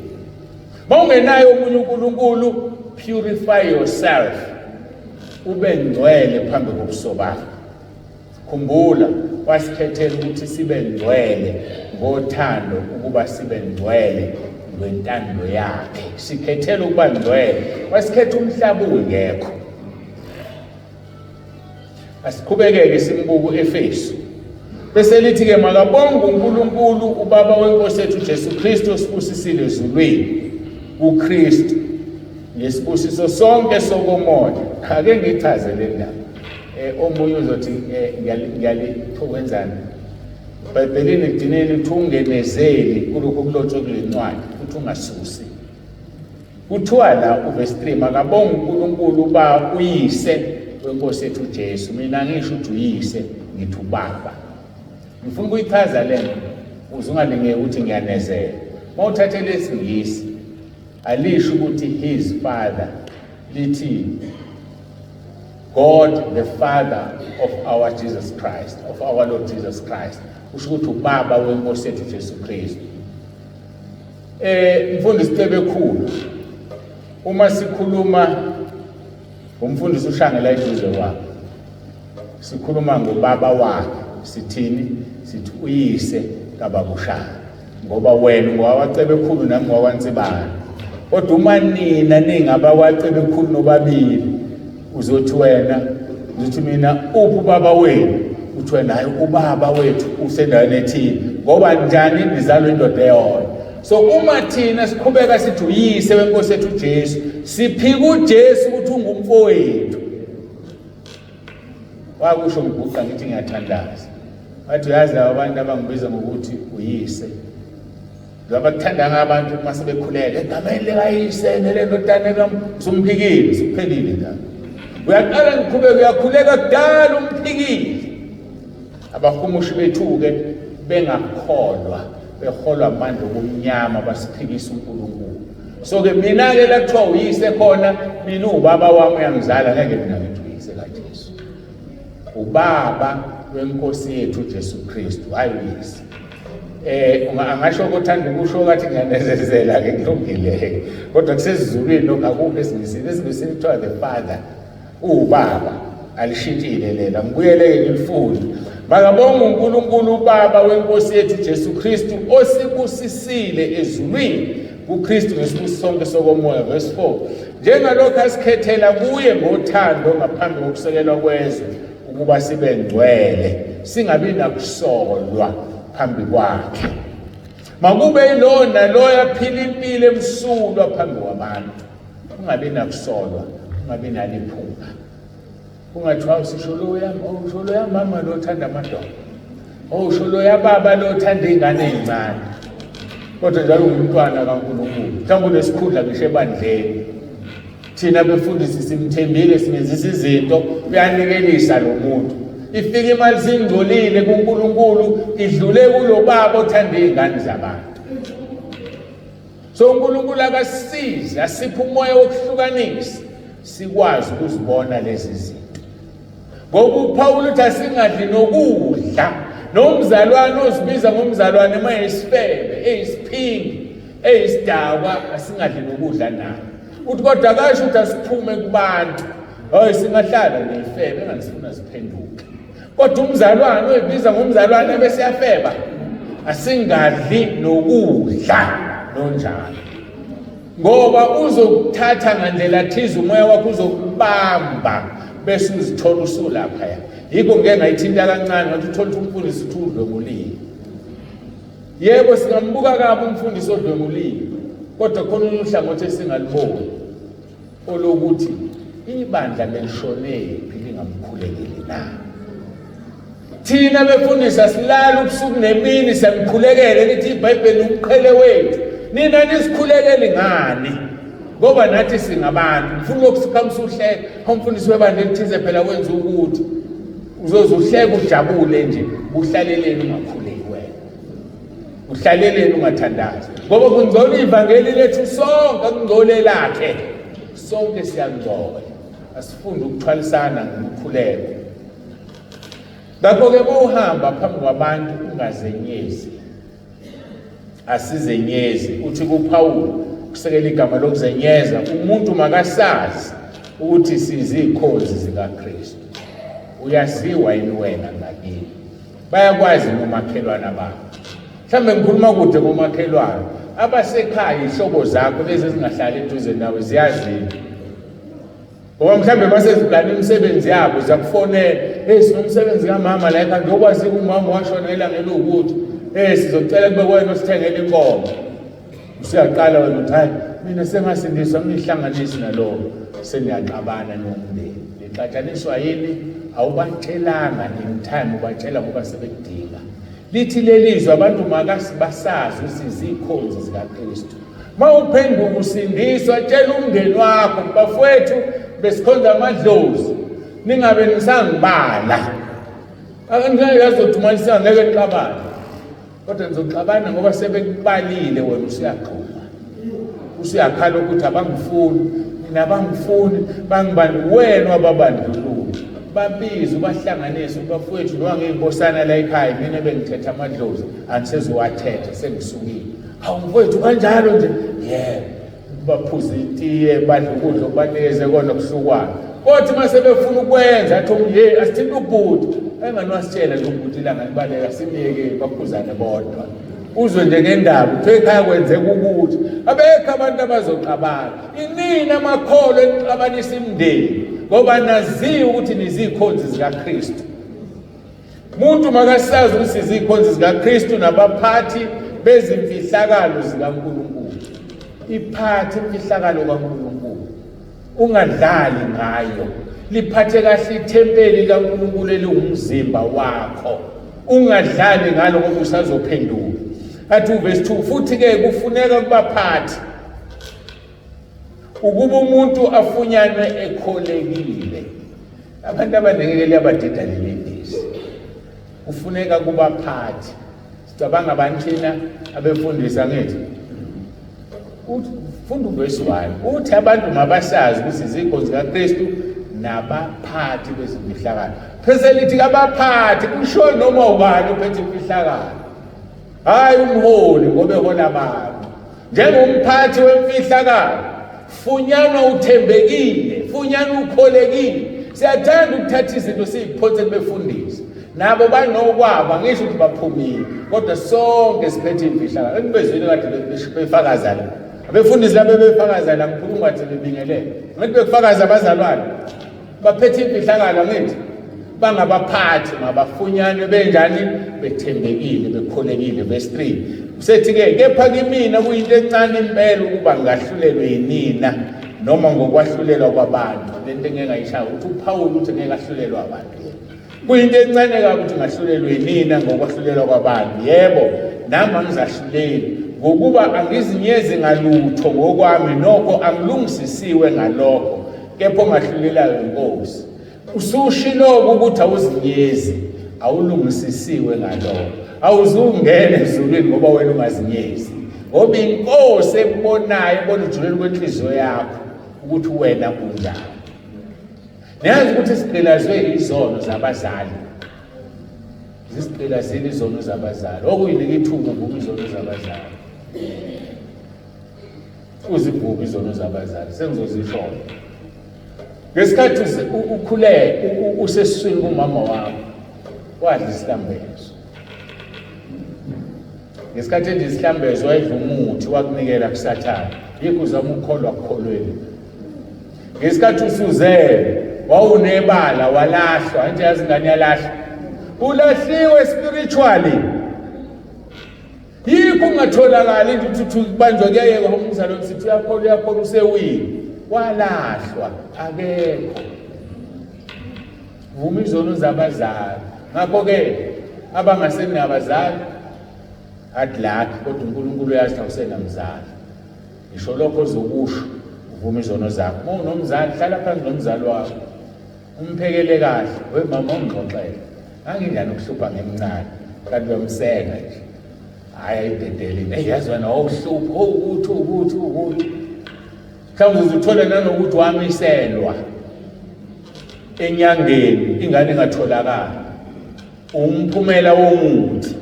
Mawungenayo omunye uNkulunkulu, purify yourself. Ube ngcwele phambi kobuso bakhe. Khumbula, wasikhethela ukuthi sibe ngcwele ngothando, ukuba sibe ngcwele ngentando yakhe. Sikhethela ukuba ngcwele. Wasikhetha umhlaba ungekho. Asiqhubekeke simbuku Efesu. Bese lithi-ke makabonge uNkulunkulu uBaba wenkosi yethu Jesu Kristu osibusisile ezulwini kuKristu ngesibusiso sonke sokomoya. Ake ngichaze le ndaba. Omunye uzothi ngiyalithokwenzani. EBhayibhelini ekugcineni uthi ungenezeli kulokhu okulotshwe kule ncwadi, uthi ungasusi. Kuthiwa la uverse 3 makabonge uNkulunkulu uba uyise wenkosi yethu uJesu. Mina ngisho ukuthi uyise, ngithi ubaba. Ngifuna ukuyichaza le nto ukuze ungalingeki ukuthi ngiyanezela. Uma uthathe lesiNgisi alisho ukuthi his father, lithi God the Father of our Jesus Christ, of our Lord Jesus Christ. Kusho ukuthi ubaba wenkosi yethu Jesu Kristu. Mfundisi Cebekhulu, uma sikhuluma ngomfundisi uShange la eduze kwakhe, sikhuluma ngobaba wakhe, sithini? Sithi uyise kababa uShange, ngoba wena ungowakwaCebekhulu nami ngowakwaNsibane. Kodwa uma nina ningabakwaCebekhulu nobabili, uzothi wena, uzothi mina uphi ubaba wenu? Uthi wena hayi, ubaba wethu usendaweni ethile, ngoba njani nizalwa indoda eyodwa. So uma thina siqhubeka sithi uyise wenkosi yethu uJesu, siphika uJesu ukuthi ungumfowethu. Wakusho ngiguqa ngithi ngiyathandaza, wathi uyazi laba bantu abangibiza ngokuthi uyise, abakuthanda abantu uma sebekhuleka egameni likayise nelendodana, usumphikile, usuphelile njalo. Uyaqala ngiqhubeka uyakhuleka kudala umphikile. Abahumushi bethu-ke bengakholwa, beholwa amandla obumnyama, basiphikisa uNkulunkulu. So-ke mina-ke la kuthiwa uyise khona, mina uwubaba wami uyangizala, ngeke mina ngithi uyise kaJesu. Ubaba wenkosi yethu Jesu Kristu, hayi uyise. Angasho ukuthanda ukusho kathi ngiyanezezela ke, kulungile. Kodwa kusezulwini lokho, akukho esiNgisini. EsiNgisini kuthiwa the Father, uwubaba, alishintshile lela. Ngibuyele-ke ngilifunde. Makabonge uNkulunkulu uBaba wenkosi yethu Jesu Kristu osibusisile ezulwini kuKristu ngesibusiso sonke sokomoya. Verse 4, njengalokhu asikhethela kuye ngothando ngaphambi kokusekelwa kwezwe, ukuba sibe ngcwele singabi nakusolwa phambi kwakhe. Makube yilowo naloyo aphila impilo emsulwa phambi kwabantu, ungabi nakusolwa, ungabi naliphunga. Kungathiwa usisho loya, usho loya mama lo othanda amadoda, usho loya baba lo othanda iy'ngane ey'ncane, kodwa njalo ungumntwana kaNkulunkulu, mhlawumbe unesikhundla ngisho ebandleni. Thina befundisi simthembile, simenzisa izinto, uyanikelisa lo muntu. Ifika imali singcolile kuNkulunkulu, idlule kulo baba othanda iy'ngane zabantu. So uNkulunkulu akasisize, asiphe umoya wokuhlukanisa, sikwazi ukuzibona lezi zinto. Ngoba uPawulu uthi asingadli nokudla nomzalwane ozibiza ngomzalwane uma eyisifebe, eyisiphingi, Eyisidakwa asingadli nokudla naye. Uthi kodwa akasho ukuthi asiphume kubantu. Hayi singahlala nefebe enganisifuna siphenduke. Kodwa umzalwane oyibiza ngomzalwane bese yafeba asingadli nokudla nonjalo. Ngoba uzokuthatha ngandlela thize umoya wakho uzokubamba bese uzithola usulaphaya. Yikho ngeke ngayithinta kancane ngathi uthola ukuthi umfundisi uthi udlwengulile. Yebo singambuka kabi umfundisi odlwengulile, kodwa khona uhlangothi esingaluboni olokuthi ibandla belishonephi lingamkhulekeli na. Thina befundisi asilali ubusuku nemini siyamkhulekela lithi iBhayibheli umqhele wethu. Nina nisikhulekeli ngani? Ngoba nathi singabantu. Ngifuna ukusikhamisa uhleke, umfundisi webandla elithize phela wenza ukuthi uzoze uhleke ujabule nje, uhlaleleni ungakhuleki wena. Uhlaleleni ungathandazi. Ngoba kungcola ivangeli lethu sonke, kungcole lakhe. Sonke siyangcola. Asifunde ukuthwalisana ngomkhuleko. Ngakho-ke uma uhamba phambi kwabantu ungazenyezi. Asizenyezi. Uthi kuPawulu kusekela igama lokuzenyeza, umuntu makasazi ukuthi sizikhonzi zikaKristu. Uyaziwa yini wena ngakini? Bayakwazi nomakhelwana bakho. Mhlawumbe ngikhuluma kude komakhelwane. Abasekhaya ihlobo zakho lezi ezingahlali eduze nawe ziyazini. Ngoba mhlawumbe baseziplana imisebenzi yabo ziyakufonela, hey sinomsebenzi kamama la ekhaya njengoba kwazika umama washona ilanga eliwukuthi, hey sizocela kube wena osithengela inkomo. Usuyaqala wena uthi hayi mina sengasindiswa ngihlanganisi nalowo, seniyaxabana nomndeni. Nixatshaniswa yini? Awubatshelanga in time, ubatshela ngoba sebekudinga. Lithi lelizwe abantu makasibasazi ukuthi zikhonzi zikaKristu. Mawuphenduka usindiswa, tshela umndeni wakho, bafowethu besikhonza amadlozi, ningabe nisangibala. Angeke yazodumanisa ngeke nixabane. Kodwa nizoxabana ngoba sebekubalile wena usuyagxuma. Usuyakhala ukuthi abangifuni, mina abangifuni, bangibani wena wababandlulula. Babize ubahlanganise bafowethu noma ngiyinkosana la ekhaya mina bengithetha amadlozi angisezowathetha sengisukile. Hawu mfowethu kanjalo nje. Yebo. Baphuze itiye badle ukudla okubanikeze kona kuhlukwana. Kodwa uma sebefuna ukwenza athi omunye hey asithinte ubhuti. Engani wasitshela nje ubhuti ilanga libaleka simyeke baphuzane bodwa. Uzwe nje ngendaba kuthiwa ekhaya kwenzeka ukuthi abekho abantu abazoxabana. Inini amakholwa enixabanisa imindeni ngoba naziwa ukuthi nizikhonzi zikaKristu. Umuntu makasazi ukuthi sizikhonzi zikaKristu nabaphathi bezimfihlakalo zikaNkulunkulu. Iphathe imfihlakalo kaNkulunkulu. Ungadlali ngayo. Liphathe kahle ithempeli likaNkulunkulu eliwumzimba wakho. Ungadlali ngalo ngoba usazophenduka. Athi uverse 2 futhi ke kufuneka kubaphathi ukuba umuntu afunyanwe ekholekile. Abantu abaningi liyabadida leli vesi. Kufuneka kubaphathi. Sicabanga abantu thina abefundisi angithi. Uthi funda uvesi 1. Uthi abantu mabasazi ukuthi izikhonzi zikaKristu nabaphathi bezimfihlakalo. Phese lithi kabaphathi kusho noma ubani ophethe imfihlakalo. Hayi umholi ngoba ehola abantu. Njengomphathi wemfihlakalo, funyanwa uthembekile, funyanwa ukholekile. Siyathanda ukuthatha izinto siyiphonse kubefundisi. Nabo banokwabo, angisho ukuthi baphumile, kodwa sonke siphethe imfihlakalo. Engibezwile kade befakaza la. Abefundisi laba befakaza la, ngikhuluma ngathi bebingelele. Ngithi bekufakaza abazalwane. Baphethe imfihlakalo angithi bangabaphathi mabafunyanwe benjani bethembekile bekholekile. Verse 3 usethi-ke kepha kimina kuyinto encane impela ukuba ngingahlulelwe yinina noma ngokwahlulelwa kwabantu. Le nto engeke ngayishaya ukuthi uPhawuli uthi ngeke ahlulelwe abantu yena. Kuyinto encane kabi ukuthi ngahlulelwe yinina ngokwahlulelwa kwabantu. Yebo, nami angizahluleli ngokuba angizinyezi ngalutho ngokwami, nokho angilungisisiwe ngalokho, kepha ongahlulelayo inkosi. Usushilo ukuthi awuzinyezi, awulungisisiwe ngalokho. Awuzungena ezulwini ngoba wena ungazinyezi. Ngoba inkosi ekubonayo ibona ujuleni kwenhliziyo yakho ukuthi wena unjani. Niyazi ukuthi sigqilazwe izono zabazali. Zisigqilazile izono zabazali. Okuyinika ithuba ukuvuma izono zabazali. Uzivuka izono zabazali, sengizozisho. Ngesikhathi ukhule usesiswini kumama wakho, wadla isihlambezo. Ngesikhathi edla isihlambezo wayedla umuthi wakunikela kuSathane. Yikho uzama ukukholwa kukholweni. Ngesikhathi usuzele wawunebala walahlwa, nje yazi ingane yalahlwa. Ulahliwe spiritually. Yikho ungatholakali nje ukuthi ubanjwa kuyayekwa umzalo sithi uyakholwa uyakholwa usewile. Walahlwa akekho. Vuma izono zabazali. Ngakho-ke abangasenabazali hard luck kodwa uNkulunkulu uyazi awusenamzali. Ngisho lokho ozokusho uvuma izono zakho. Uma unomzali hlala phansi nomzali wakho. Umphekele kahle, we mama ungixoxele. Nganginjani ukuhlupha ngimncane. Kanti uyamsenga nje. Hayi ayidedele. Hey yazi wena wawuhlupha, ukuthi ukuthi ukuthi. Mhlawumbe uzuthole nanokuthi wamiselwa enyangeni ingane ingatholakali. Umphumela womuthi.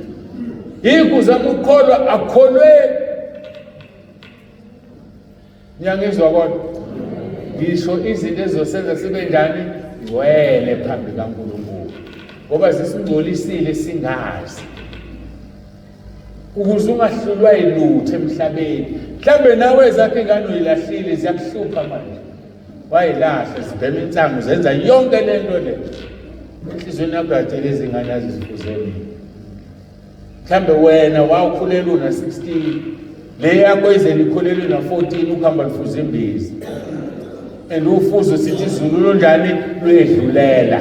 Yikho uzama ukukholwa akukholweni. Niyangizwa kodwa? Ngisho izinto ezizosenza sibe njani? Ngcwele phambi kaNkulunkulu. Ngoba zisingcolisile singazi. Ukuze ungahlulwa yilutho emhlabeni. Mhlambe nawe ezakho ingane uyilahlile ziyakuhlupha manje. Wayilahla zibhema insangu zenza yonke lento le. Enhliziyweni yakho uyatshela izingane azizifuze mina. Mhlambe wena wawukhulelwa una 16 le yakho ize likhulelwe na 14 ukuhamba lifuza imbiza and ufuzo sithi izulu lunjani lwedlulela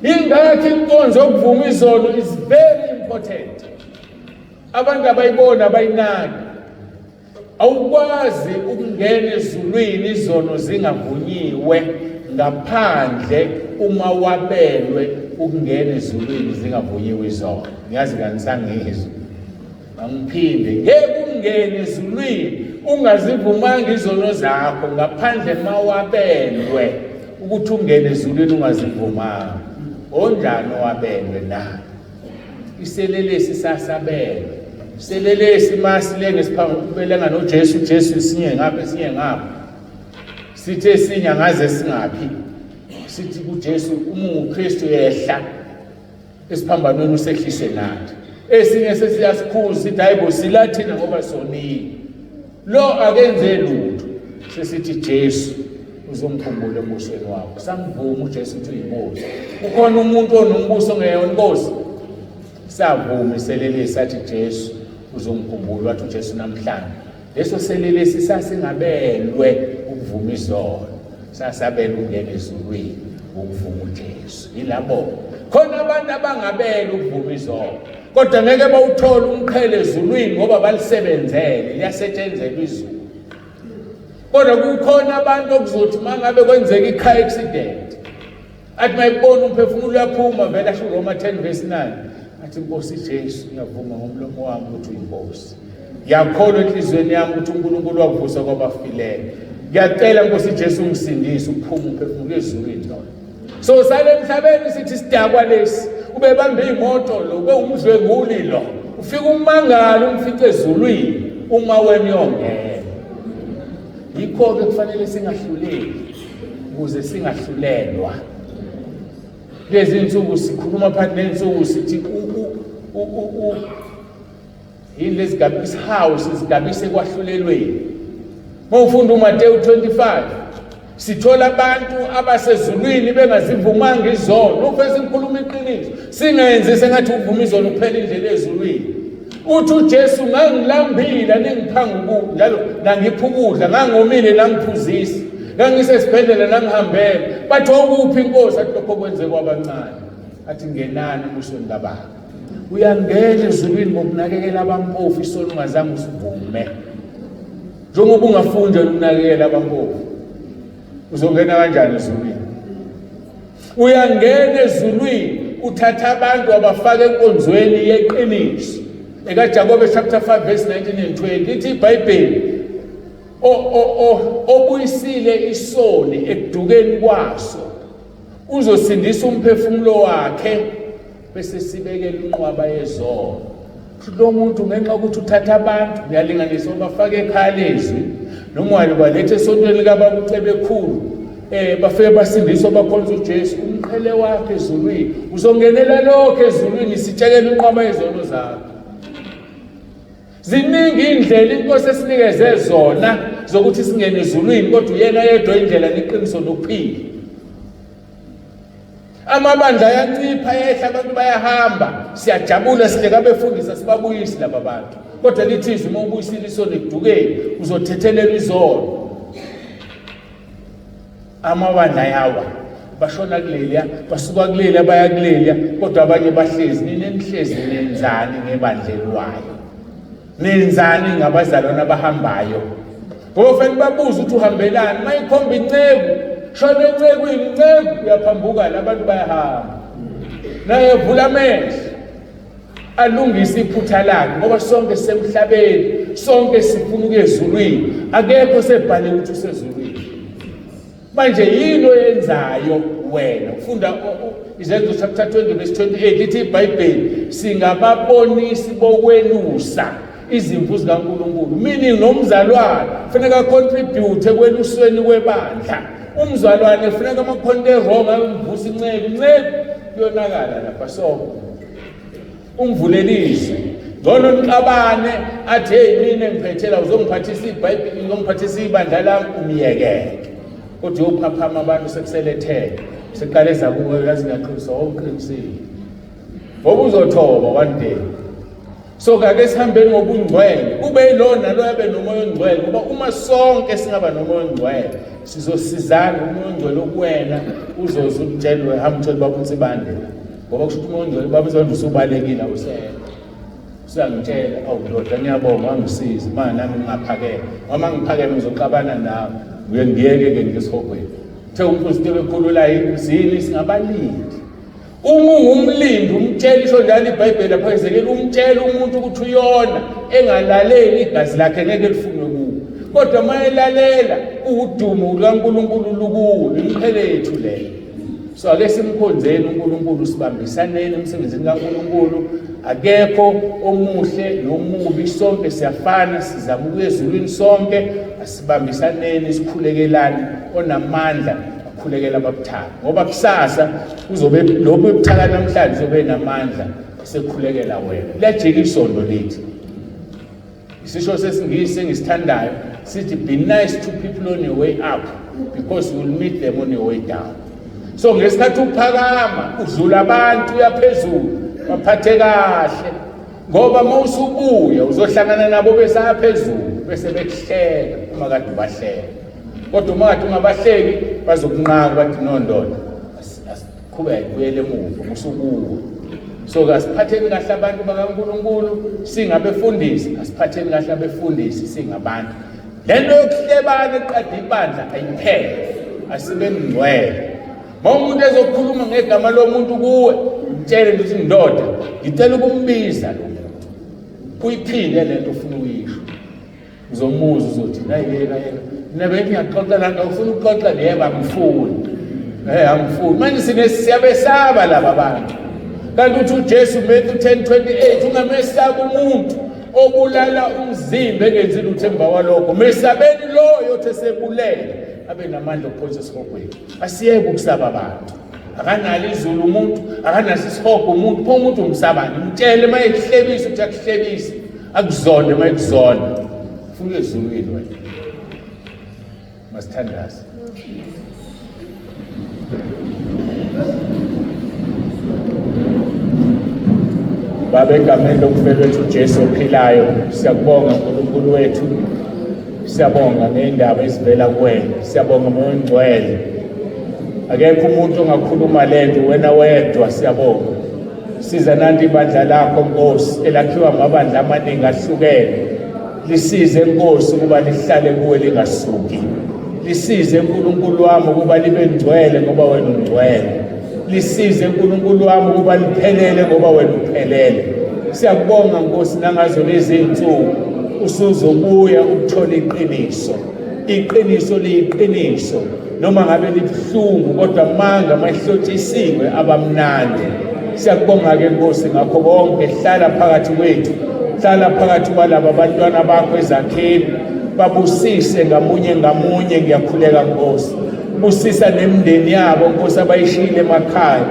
ingakho inkonzo yokuvuma izono is very important abantu abayibona abayinaki Awukwazi ukungena ezulwini izono zingavunyiwe ngaphandle uma wabelwe ukungena ezulwini zingavunyiwe izono. Ngiyazi kanisangizwa. Angiphinde ngeke ungene ezulwini ungazivumanga izono zakho ngaphandle mawabelwe ukuthi ungene ezulwini ungazivumanga. Onjani owabelwe na? Iselelesi sasabelwe. Iselelesi masilenge siphambelenga noJesu, uJesu esinye ngapha esinye ngapha. Sithe esinye ngaze singaphi. Sithi kuJesu uma unguKristu yehla esiphambanweni usehlise nathi. Esinye sesiyasikhuza sithi hayibo sila thina ngoba sonile. Lo akenze lutho. Sesithi Jesu uzongikhumbula embusweni wakho. Samvuma uJesu ukuthi uyinkosi. Kukhona umuntu onombuso ongeyona inkosi. Savuma iselelesi sathi Jesu uzongikhumbula, wathi uJesu namhlanje. Leso selelesi sasingabelwe ukuvuma izono. Sasabela ukungena ezulwini ngokuvuma uJesu. Yilabo. Khona abantu abangabela ukuvuma izono. Kodwa ngeke bawuthole umqhele ezulwini ngoba balisebenzele, liyasetshenzelwa izulu. Kodwa kukhona abantu okuzothi uma ngabe kwenzeka i-car accident athi mayibona umphefumulo uyaphuma vele asho uRoma 10 verse 9 athi Nkosi Jesu ngiyavuma ngomlomo wami ukuthi uyinkosi ngiyakholwa enhliziyweni yami ukuthi uNkulunkulu wakuvusa kwabafileyo ngiyacela Nkosi Jesu ungisindise uphume umphefumulo ezulwini lona so sale emhlabeni sithi sidakwa lesi ubebamba imoto lo ube umdlwenguli lo ufika umangalo umfice ezulwini uma wena uyongena yikho-ke kufanele singahluleki ukuze singahlulelwa lezi nsuku sikhuluma phakathi nensuku sithi yini lezigaba isihawu sizigabise ekwahlulelweni uma ufunda uMateyu 25 sithola abantu abasezulwini bengazivumanga izono ufese ngikhuluma iqiniso singenzi sengathi uvuma izono kuphela indlela ezulwini uthi uJesu ngangilambile ningiphanga ukudla njalo nangipha ukudla ngangomile nangiphuzisa ngangisesibhedlela nangihambela bathi okuphi inkosi athi lokho kwenze kwabancane athi ngenani embusweni kababa Uyangena ezulwini ngokunakekela abampofu isono ungazange usivume. Njengoba ungafundi ukunakekela abampofu, uzongena kanjani ezulwini? Uyangena ezulwini uthatha abantu abafaka enkonzweni yeqiniso. EkaJakobe chapter 5 verse 19 and 20 ithi iBhayibheli obuyisile isoni ekudukeni kwaso uzosindisa umphefumulo wakhe bese sibekela inqwaba yezono. Lo muntu ngenxa yokuthi uthatha abantu uyalinganisa ubafake ekhaya lezwi noma wabaletha esontweni likababa uCebekhulu bafike basindiswa bakhonza uJesu, umqhele wakhe ezulwini uzongenela lokho ezulwini, sitshekela inqwaba yezono zakho. Ziningi indlela inkosi esinikeze zona zokuthi singene ezulwini, kodwa uyena yedwa indlela neqiniso nokuphila. Amabandla ayancipha, ayehla, abantu bayahamba, siyajabula, sihleka abefundisi, asibabuyisi laba bantu. Kodwa lithi izwi, uma ubuyisile isono ekudukeni uzothethelela izono. Amabandla ayawa, bashona kuleliya, basuka kuleliya baya kuleliya, kodwa abanye bahlezi. Nina nihlezi nenzani ngebandla eliwayo? Nenzani ngabazalwane abahambayo? Ngoba fanele babuze ukuthi uhambelani. Uma ikhomba inceku, shona encekwini, inceku uyaphambuka la, abantu bayahamba. Naye vula amehlo alungise iphutha lakhe, ngoba sonke sisemhlabeni, sonke sifuna ukuya ezulwini. Akekho sebhale ukuthi usezulwini. Manje yini oyenzayo wena? Ufunda Izenzo chapter 20 verse 28, lithi iBhayibheli singababonisi bokwelusa izimvu zikaNkulunkulu, meaning nomzalwane kufuneka contribute ekwelusweni kwebandla. Umzalwane kufuneka amakhonto e-wrong ayomvusa inceku, inceku kuyonakala lapha. So umvulelise ngcono nixabane, athi hey mina ngiphethela uzongiphathisa iBhayibheli, uzongiphathisa ibandla lami, umyekele. Kodwa uyophaphama abantu sekuselethele seqale zakuwe, yazi ngiyaqinisa, wawuqinisile ngoba uzothoba one day. So kake sihambeni ngobungcwele, kube yilona naloyo abe nomoya ongcwele, ngoba uma sonke singaba nomoya ongcwele sizosizana. Umoya ongcwele okuwena uzoze ukutshela, hamba utshela baba uNsibande, ngoba kusho ukuthi umoya ongcwele baba uNsibande usubalekile, awusekho, usuyangitshela, awu ndoda ngiyabonga wangisiza, manje nami ngingaphakeme, noma ngiphakeme ngizoxabana nawe, ngiye ngiyeke-ke ngesihogweni. Uthe umfundisi into bekhulula yini, singabalindi. Uma ungumlindi umtshela, isho njalo iBhayibheli lapha Ezekeli, umtshela umuntu ukuthi uyona, engalaleli igazi lakhe ngeke lifunwe kuwo. Kodwa uma elalela, udumo lukaNkulunkulu lukuwo, imiqhele yethu leyo. So ake simkhonzeni uNkulunkulu, sibambisaneni emsebenzini kaNkulunkulu. Akekho omuhle nomubi, sonke siyafana, sizama ukuya ezulwini sonke. Asibambisaneni, sikhulekelane, onamandla akhulekela ababuthaka, ngoba kusasa uzobe lokhu ebuthaka namhlanje uzobe namandla sekhulekela wena. Liyajika isondo lithi. Isisho sesiNgisi engisithandayo sithi be nice to people on your way up because you will meet them on your way down. So ngesikhathi uphakama udlula abantu uyaphezulu, baphathe kahle, ngoba uma usubuya uzohlangana nabo besaya phezulu bese bekuhleka uma kade ubahleka. Kodwa uma kade ungabahleki bazokunqaka bathi no ndoda, asiqhubeke buyele emuva usukuwe. So kasiphatheni kahle abantu bakaNkulunkulu singabefundisi, asiphatheni kahle abefundisi singabantu. Lento yokuhlebana eqeda ibandla ayiphele, asibe ngcwele. Uma umuntu ezokhuluma ngegama lomuntu kuwe, mtshele ukuthi ndoda, ngicela ukumbiza lo muntu, uyiphinde lento ofuna ukuyisho. Uzomuza uzothi nayiyeka yeka, mina bengithi ngiyaxoxa lana, ufuna ukuxoxa? Yebo, angifuni. Angifuni. Manje sine siyabesaba laba bantu. Kanti uthi uJesu Matthew 10:28, ungamesabi umuntu obulala umzimba engenzi lutho emva kwalokho, mesabeni loyo othi esebulele abe namandla okuphonsa esihogweni. Asiyeke ukusaba abantu. Akanalo izulu umuntu, akanaso isihogo umuntu. Pho umuntu umsabani? Mtshele uma ekuhlebisa ukuthi akuhlebise, akuzonde uma ekuzonda. Ufuna ezulwini wena. Masithandaze. Baba, egameni lomfelo wethu uJesu ophilayo, siyakubonga uNkulunkulu wethu. Siyabonga ngey'ndaba ezivela kuwena, siyabonga Moya oNgcwele. Akekho umuntu ongakhuluma lento, wena wedwa. Siyabonga. Siza nanti ibandla lakho Nkosi, elakhiwa amabandla amaningi ahlukene. Lisize Nkosi ukuba lihlale kuwe lingasuki. Lisize uNkulunkulu wami ukuba libe ngcwele ngoba wena ungcwele. Lisize uNkulunkulu wami ukuba liphelele ngoba wena uphelele. Siyakubonga Nkosi nangazo lezi zinsuku usuzobuya ukuthola iqiniso. Iqiniso liyiqiniso noma ngabe libuhlungu, kodwa manga mahlotshisiwe abamnandi. Siyakubonga-ke Nkosi ngakho konke, hlala phakathi kwethu, hlala phakathi kwalaba bantwana bakho ezakheni, babusise ngamunye ngamunye. Ngiyakhuleka Nkosi, busisa nemindeni yabo Nkosi abayishiyile emakhaya,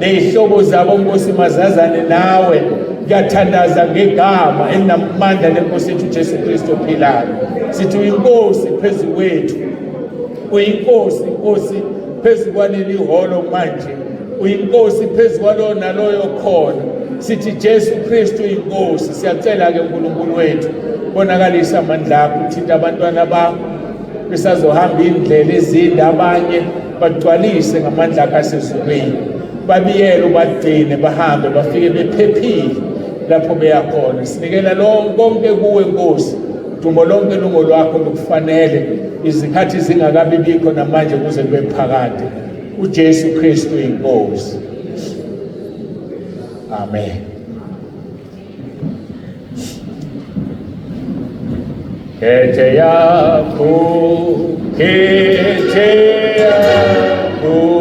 ney'hlobo zabo Nkosi mazazane nawe. Ngiyathandaza ngegama elinamandla lenkosi yethu uJesu Kristu ophilayo, sithi uyinkosi phezu kwethu, uyinkosi Nkosi phezu kwaleli hholo manje, uyinkosi phezu kwalowo naloyo khona. Sithi Jesu Kristu uyinkosi. Siyacela-ke uNkulunkulu wethu, bonakalisa amandla akho, uthinta abantwana bakho besazohamba indlela ezinde, abanye bagcwalise ngamandla akho asezulwini, babiyele ubagcine bahambe bafike bephephile lapho beya khona. Sinikela konke kuwe Nkosi, dumo lonke lungolwakho lukufanele, izikhathi zingakabi bikho namanje kuze kube phakade. uJesu Kristu inkosi. Amen. Khethe yakho, khethe yakho,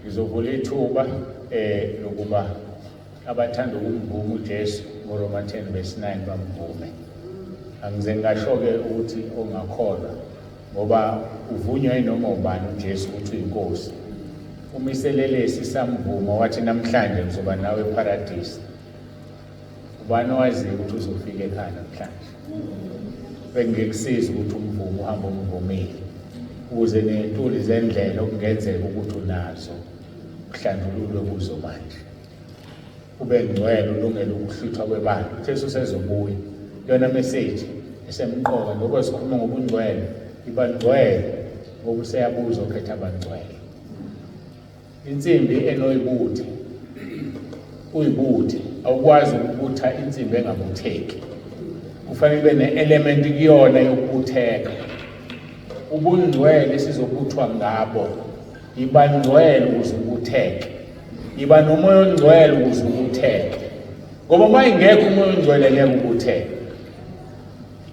Ngizovula ithuba lokuba abathanda ukumvuma uJesu ngoRoma 10 verse 9 bamvume. Angize ngasho-ke ukuthi ongakholwa, ngoba uvunywa yinoma ubani uJesu ukuthi uyinkosi. Umiselelesi samvuma wathi namhlanje ngizoba nawe eParadisi. Ubani owaziyo ukuthi uzofika ekhaya namhlanje? Bengikusiza ukuthi umvume uhambe umvumile, ukuze ney'ntuli zendlela okungenzeka ukuthi unazo uhlanjululwe kuzo manje, ube ngcwele ulungele ukuhlwithwa kwebandla. UJesu usezobuya. Yona message esemqoka ngoba sikhuluma ngobungcwele, iba ngcwele ngoba useyabuza okhetha abangcwele. Insimbi enoyibuthe uyibuthe, awukwazi ukubutha insimbi engabutheki, kufanele ibe ne-element kuyona yokubutheka. Ubungcwele sizobuthwa ngabo. Yiba ngcwele ukuze ubutheke, yiba nomoya ongcwele ukuze ubutheke, ngoba uma ingekho umoya ongcwele ngeke ubutheke.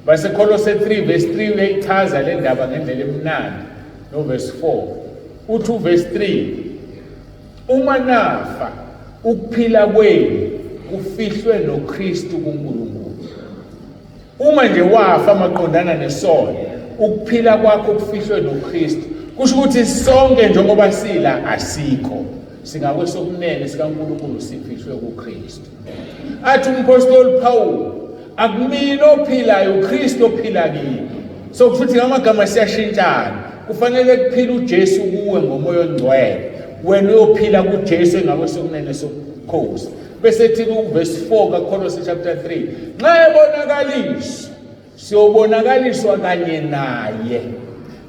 BaseKolose 3 verse 3 uyayichaza le ndaba ngendlela emnandi, no verse 4 uthi uverse 3, uma nafa ukuphila kwenu kufihlwe noKristu kuNkulunkulu. Uma nje wafa maqondana nesono, ukuphila kwakho kufihlwe noKristu. Kusho ukuthi sonke njengoba sila asikho, singakwesokunene sikaNkulunkulu, sifihlwe kuKristu. Athi umpostoli Paul, akumina ophilayo, uKristu ophila kimi. So kusho ukuthi ngamagama siyashintshana, kufanele kuphile uJesu kuwe ngomoya ongcwele, wena uyophila kuJesu engakwesokunene sobukhosi. Bese ethi kuvesi 4 kaKholose chapter 3, nxa ebonakaliswa siyobonakaliswa kanye naye,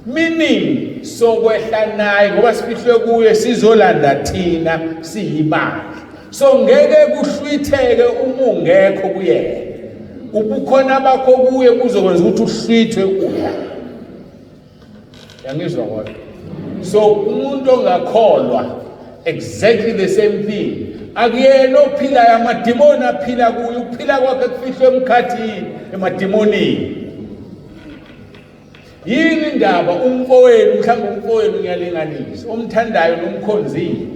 meaning sokwehla naye ngoba sifihlwe kuye, sizolanda thina siyibandla. So ngeke kuhlwitheke uma ungekho kuyena. Ubukhona bakho kuye kuzokwenza ukuthi uhlwithwe kuye. Yangizwa kodwa. So umuntu ongakholwa exactly the same thing. Akuyena ophilayo, amadimoni aphila kuye, ukuphila kwakhe kufihlwe emkhathini, emadimonini. Yini indaba umfowenu, mhlawumbe umfowenu ngiyalinganisa, omthandayo nomkhonzile.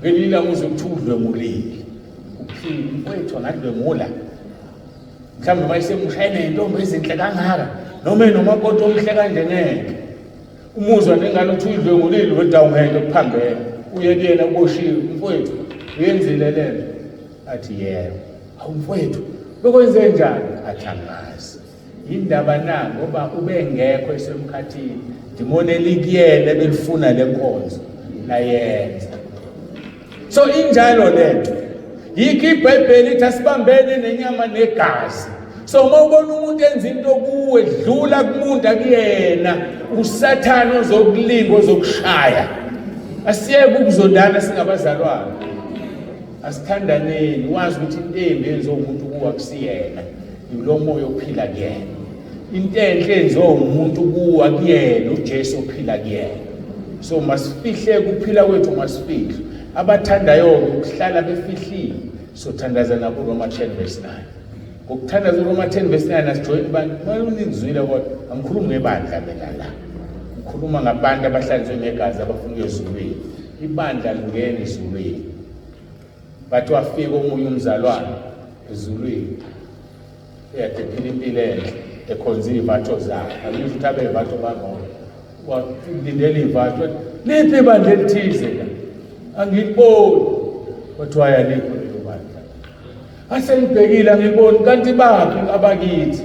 Ngelinye ilanga uze kuthiwa udlwengulile. Uphila umfowethu angadlwengula. Mhlawumbe uma esemusha enentombi ezinhle kangaka noma enomakoti omuhle kanje ngeke. Umuzwa nengane uthi uyidlwengulile kodwa ungeke kuphambene. Uye kuyena uboshiwe umfowethu uyenzile lento. Athi yebo. Awu mfowethu bekwenze njani? Athi angazi. Yindaba na ngoba ubengekho esemkhathini. Dimoni elikuyena ebelifuna le nkonzo layenza. So injalo lento. Yikho iBhayibheli ithi asibambene nenyama negazi. So uma ubona umuntu enza into kuwe dlula kumuntu akuyena uSathane ozokulinga ozokushaya. Asiyeke ukuzondana singabazalwane. Asithandaneni wazi ukuthi into embi yenziwa umuntu kuwe akusiyena. Yilo moya ophila kuyena. Into enhle enziwa umuntu kuwa kuyena uJesu ophila kuyena. So masifihle ukuphila kwethu masifihle. Abathandayo-ke ukuhlala befihlile. Sothandaza nabo Roma 10 verse 9. Ngokuthandaza uRoma 10 verse 9 asijoyini abantu. Ningizwile kodwa angikhulumi ngebandla mina la. Ngikhuluma ngabantu abahlanzwe ngegazi abafuna ukuya ezulwini. Ibandla lingena ezulwini. Bathi wafika omunye umzalwane ezulwini eyade ephila impilo enhle ekhonza iy'vatho zakhe angisho ukuthi abe iy'vatho bangcono walindela iy'vatho liphi ibandla elithize la angiliboni kwathiwa yalikho lelo bandla asengibhekile angiliboni kanti baphi abakithi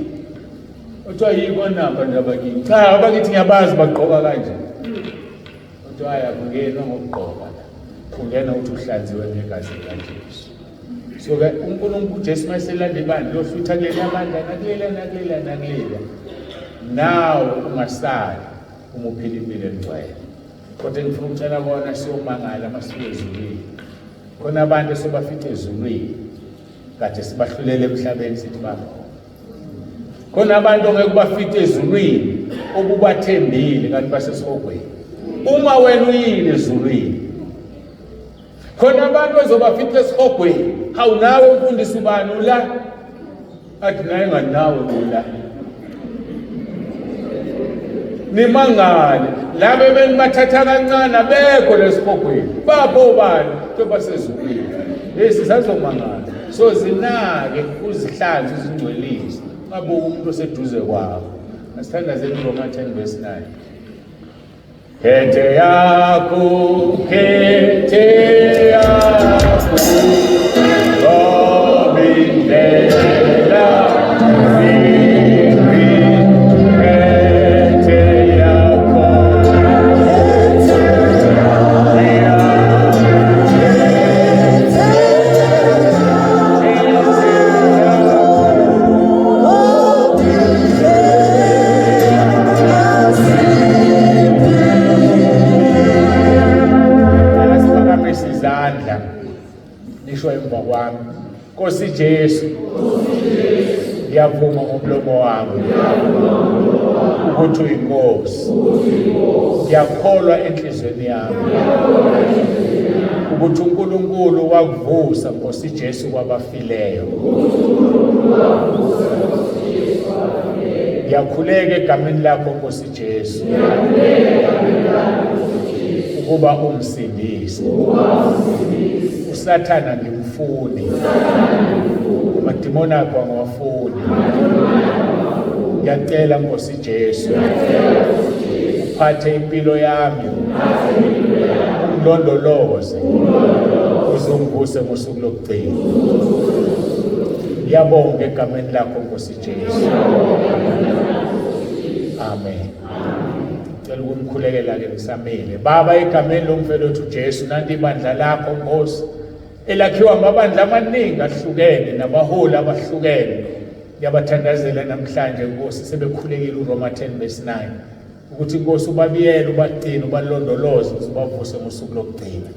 kwathiwa yikho namba nje abakithi cha abakithi ngiyabazi bagqoka kanje Kodwa hhayi akungenwa ngokugqoka la. Kungena ukuthi uhlanziwe ngegazi likaJesu. So ke uNkulunkulu uJesu mayeselanda ibandla uyohlutha kuleliya bandla nakulela nakulela nakulela. Nawe ungasali uma uphila impilo engcwele. Kodwa engifuna ukutshela kona siyomangala uma sifika ezulwini. Khona abantu esobafica ezulwini kade sibahlulele emhlabeni sithi bangona. Khona abantu ongeke ubafice ezulwini obubathembile kanti basesihogweni. Uma wena uyile ezulwini khona abantu ozobafica esihogweni, hawu nawe umfundisi ubani ula? Athi naye nganawe ula. Nimangale laba ebenibathatha kancane abekho lesihogweni, bapho bani basezulwini. Lesi sazomangala. So zinake uzihlanze uzingcwelise. Ungabuki umuntu oseduze kwakho. Asithandazeni Roma 10 verse 9. Khethe yakho, khethe yakho. Ngoba indlela zimbi, khethe yakho. Asiphakamise izandla nisho emva kwami. Nkosi Jesu, ngiyavuma ngomlomo wami ukuthi uyinkosi. Ngiyakholwa enhliziyweni yami ukuthi uNkulunkulu wakuvusa Nkosi Jesu kwabafileyo. Ngiyakhuleka egameni lakho Nkosi Jesu ukuba ungisindise. USathana ngimfuni, amadimoni akho angiwafuni. Ngiyacela Nkosi Jesu uphathe impilo yami ungilondoloze uze ungivuse ngosuku lokugcina. Ngiyabonga egameni lakho Nkosi Jesu. Amen. Cela ukumkhulekela ke ngisamile. Baba egameni lomfelo wethu Jesu nanti ibandla lakho Nkosi elakhiwa amabandla amaningi ahlukene nabaholi abahlukene. Ngiyabathandazela namhlanje Nkosi sebekhulekile uRoma 10 verse 9 ukuthi Nkosi ubabiyele ubagcine ubalondoloze ubavuse ngosuku lokugcina.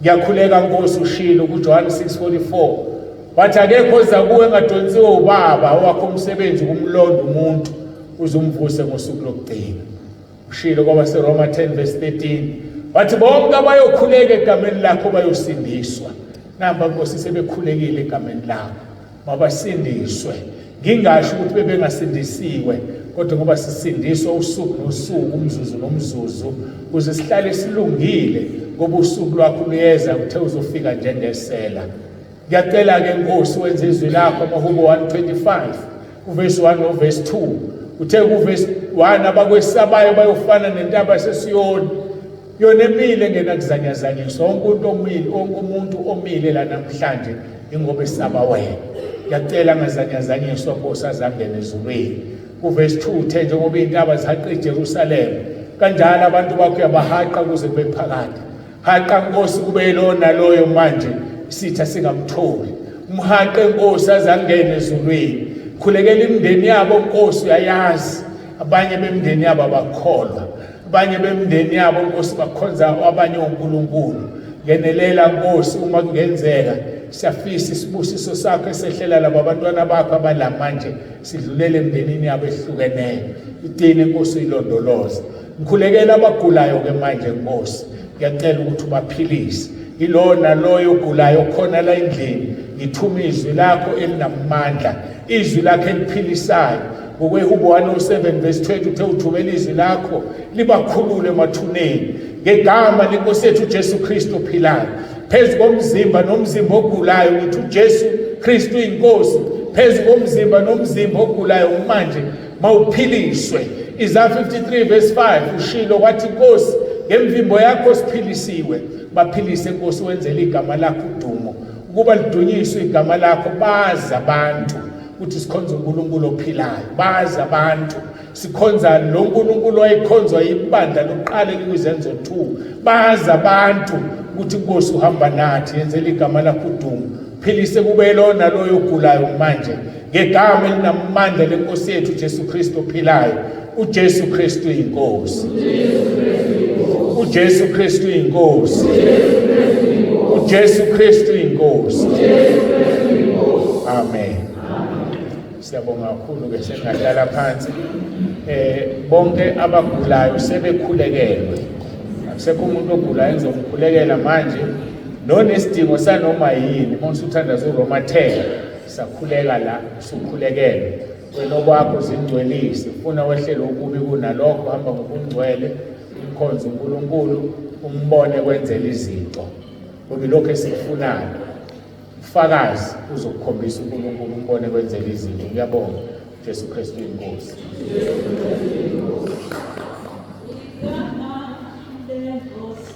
Ngiyakhuleka Nkosi ushilo kuJohn 6:44. Wathi akekho oza kuwe engadonsiwe ubaba owakho umsebenzi ukumlonda umuntu uze umvuse ngosuku lokugcina. Ushilo kwabaseRoma 10 verse 13 wathi bonke abayokhuleka egameni lakho bayosindiswa. Namba Nkosi sebekhulekile egameni lakho mabasindiswe. Ngingasho ukuthi bebengasindisiwe kodwa ngoba sisindiswa usuku nosuku umzuzu nomzuzu ukuze sihlale silungile ngoba usuku lwakho luyeza uthe uzofika njengesela. Ngiyacela-ke Nkosi wenze izwi lakho amahubo 125 kuvesi 1 novesi 2 uthe kuvesi 1 abakwesabayo bayofana nentaba yasesiyoni yona emile engenakuzanyazanyiswa wonke umuntu omile wonke umuntu omile la namhlanje ingoba esaba wena ngiyacela angazanyazanyiswa Nkosi azangene ezulwini kuvesi 2 uthe njengoba iy'ntaba zihaqa iJerusalema kanjalo abantu bakho uyabahaqa kuze kube phakade Haqa Nkosi kube yilona naloyo manje isitha singamtholi. Umhaqe Nkosi azangene ezulwini. Khulekela imindeni yabo Nkosi uyayazi. Abanye bemindeni yabo abakholwa. Abanye bemindeni yabo Nkosi bakhonza abanye onkulunkulu. Ngenelela Nkosi uma kungenzeka siyafisa isibusiso sakho esehlela laba bantwana bakho abala manje sidlulele emndenini yabo ehlukeneyo. Igcine Nkosi uyilondoloze. Ngikhulekela abagulayo ke manje Nkosi. Ngiyacela ukuthi ubaphilise. Yilowo naloyo ogulayo khona la endlini ngithuma izwi lakho elinamandla, izwi lakho eliphilisayo. Ngokwehubo 107 verse 20 uthe uthumela izwi lakho libakhulule emathuneni ngegama lenkosi yethu uJesu Kristu ophilayo. Phezu komzimba nomzimba ogulayo ngithi uJesu Kristu inkosi phezu komzimba nomzimba ogulayo manje mawuphiliswe. Isaya 53 verse 5 ushilo wathi Nkosi ngemvimbo yakho siphilisiwe. Baphilise Nkosi wenzele igama lakho udumo ukuba lidunyiswe igama lakho bazi abantu ukuthi sikhonza uNkulunkulu ophilayo bazi abantu sikhonza lo nkulunkulu wayekhonzwa ibandla lokuqala elikwizenzo 2 bazi abantu ukuthi inkosi uhamba nathi yenzela igama lakho udumo philise kube lona loyo ogulayo manje ngegama elinamandla lenkosi yethu uJesu Kristu ophilayo. uJesu Kristu inkosi. uJesu Kristu inkosi. uJesu Kristu inkosi. Amen. Siyabonga kakhulu ke sengahlala phansi. Bonke abagulayo sebekhulekelwe. Akusekho umuntu ogulayo engizomkhulekela manje nonesidingo sanoma yini uma usuthandaza uRoma 10 sakhuleka la usukhulekelwe wena okwakho zingcwelise ufuna wehlele okubi kunalokho hamba ngobungcwele umkhonze uNkulunkulu umbone kwenzela izinto ngoba ilokho esikufunayo ufakazi uzokukhombisa uNkulunkulu umbone kwenzela izinto ngiyabonga Jesu Kristu inkosi.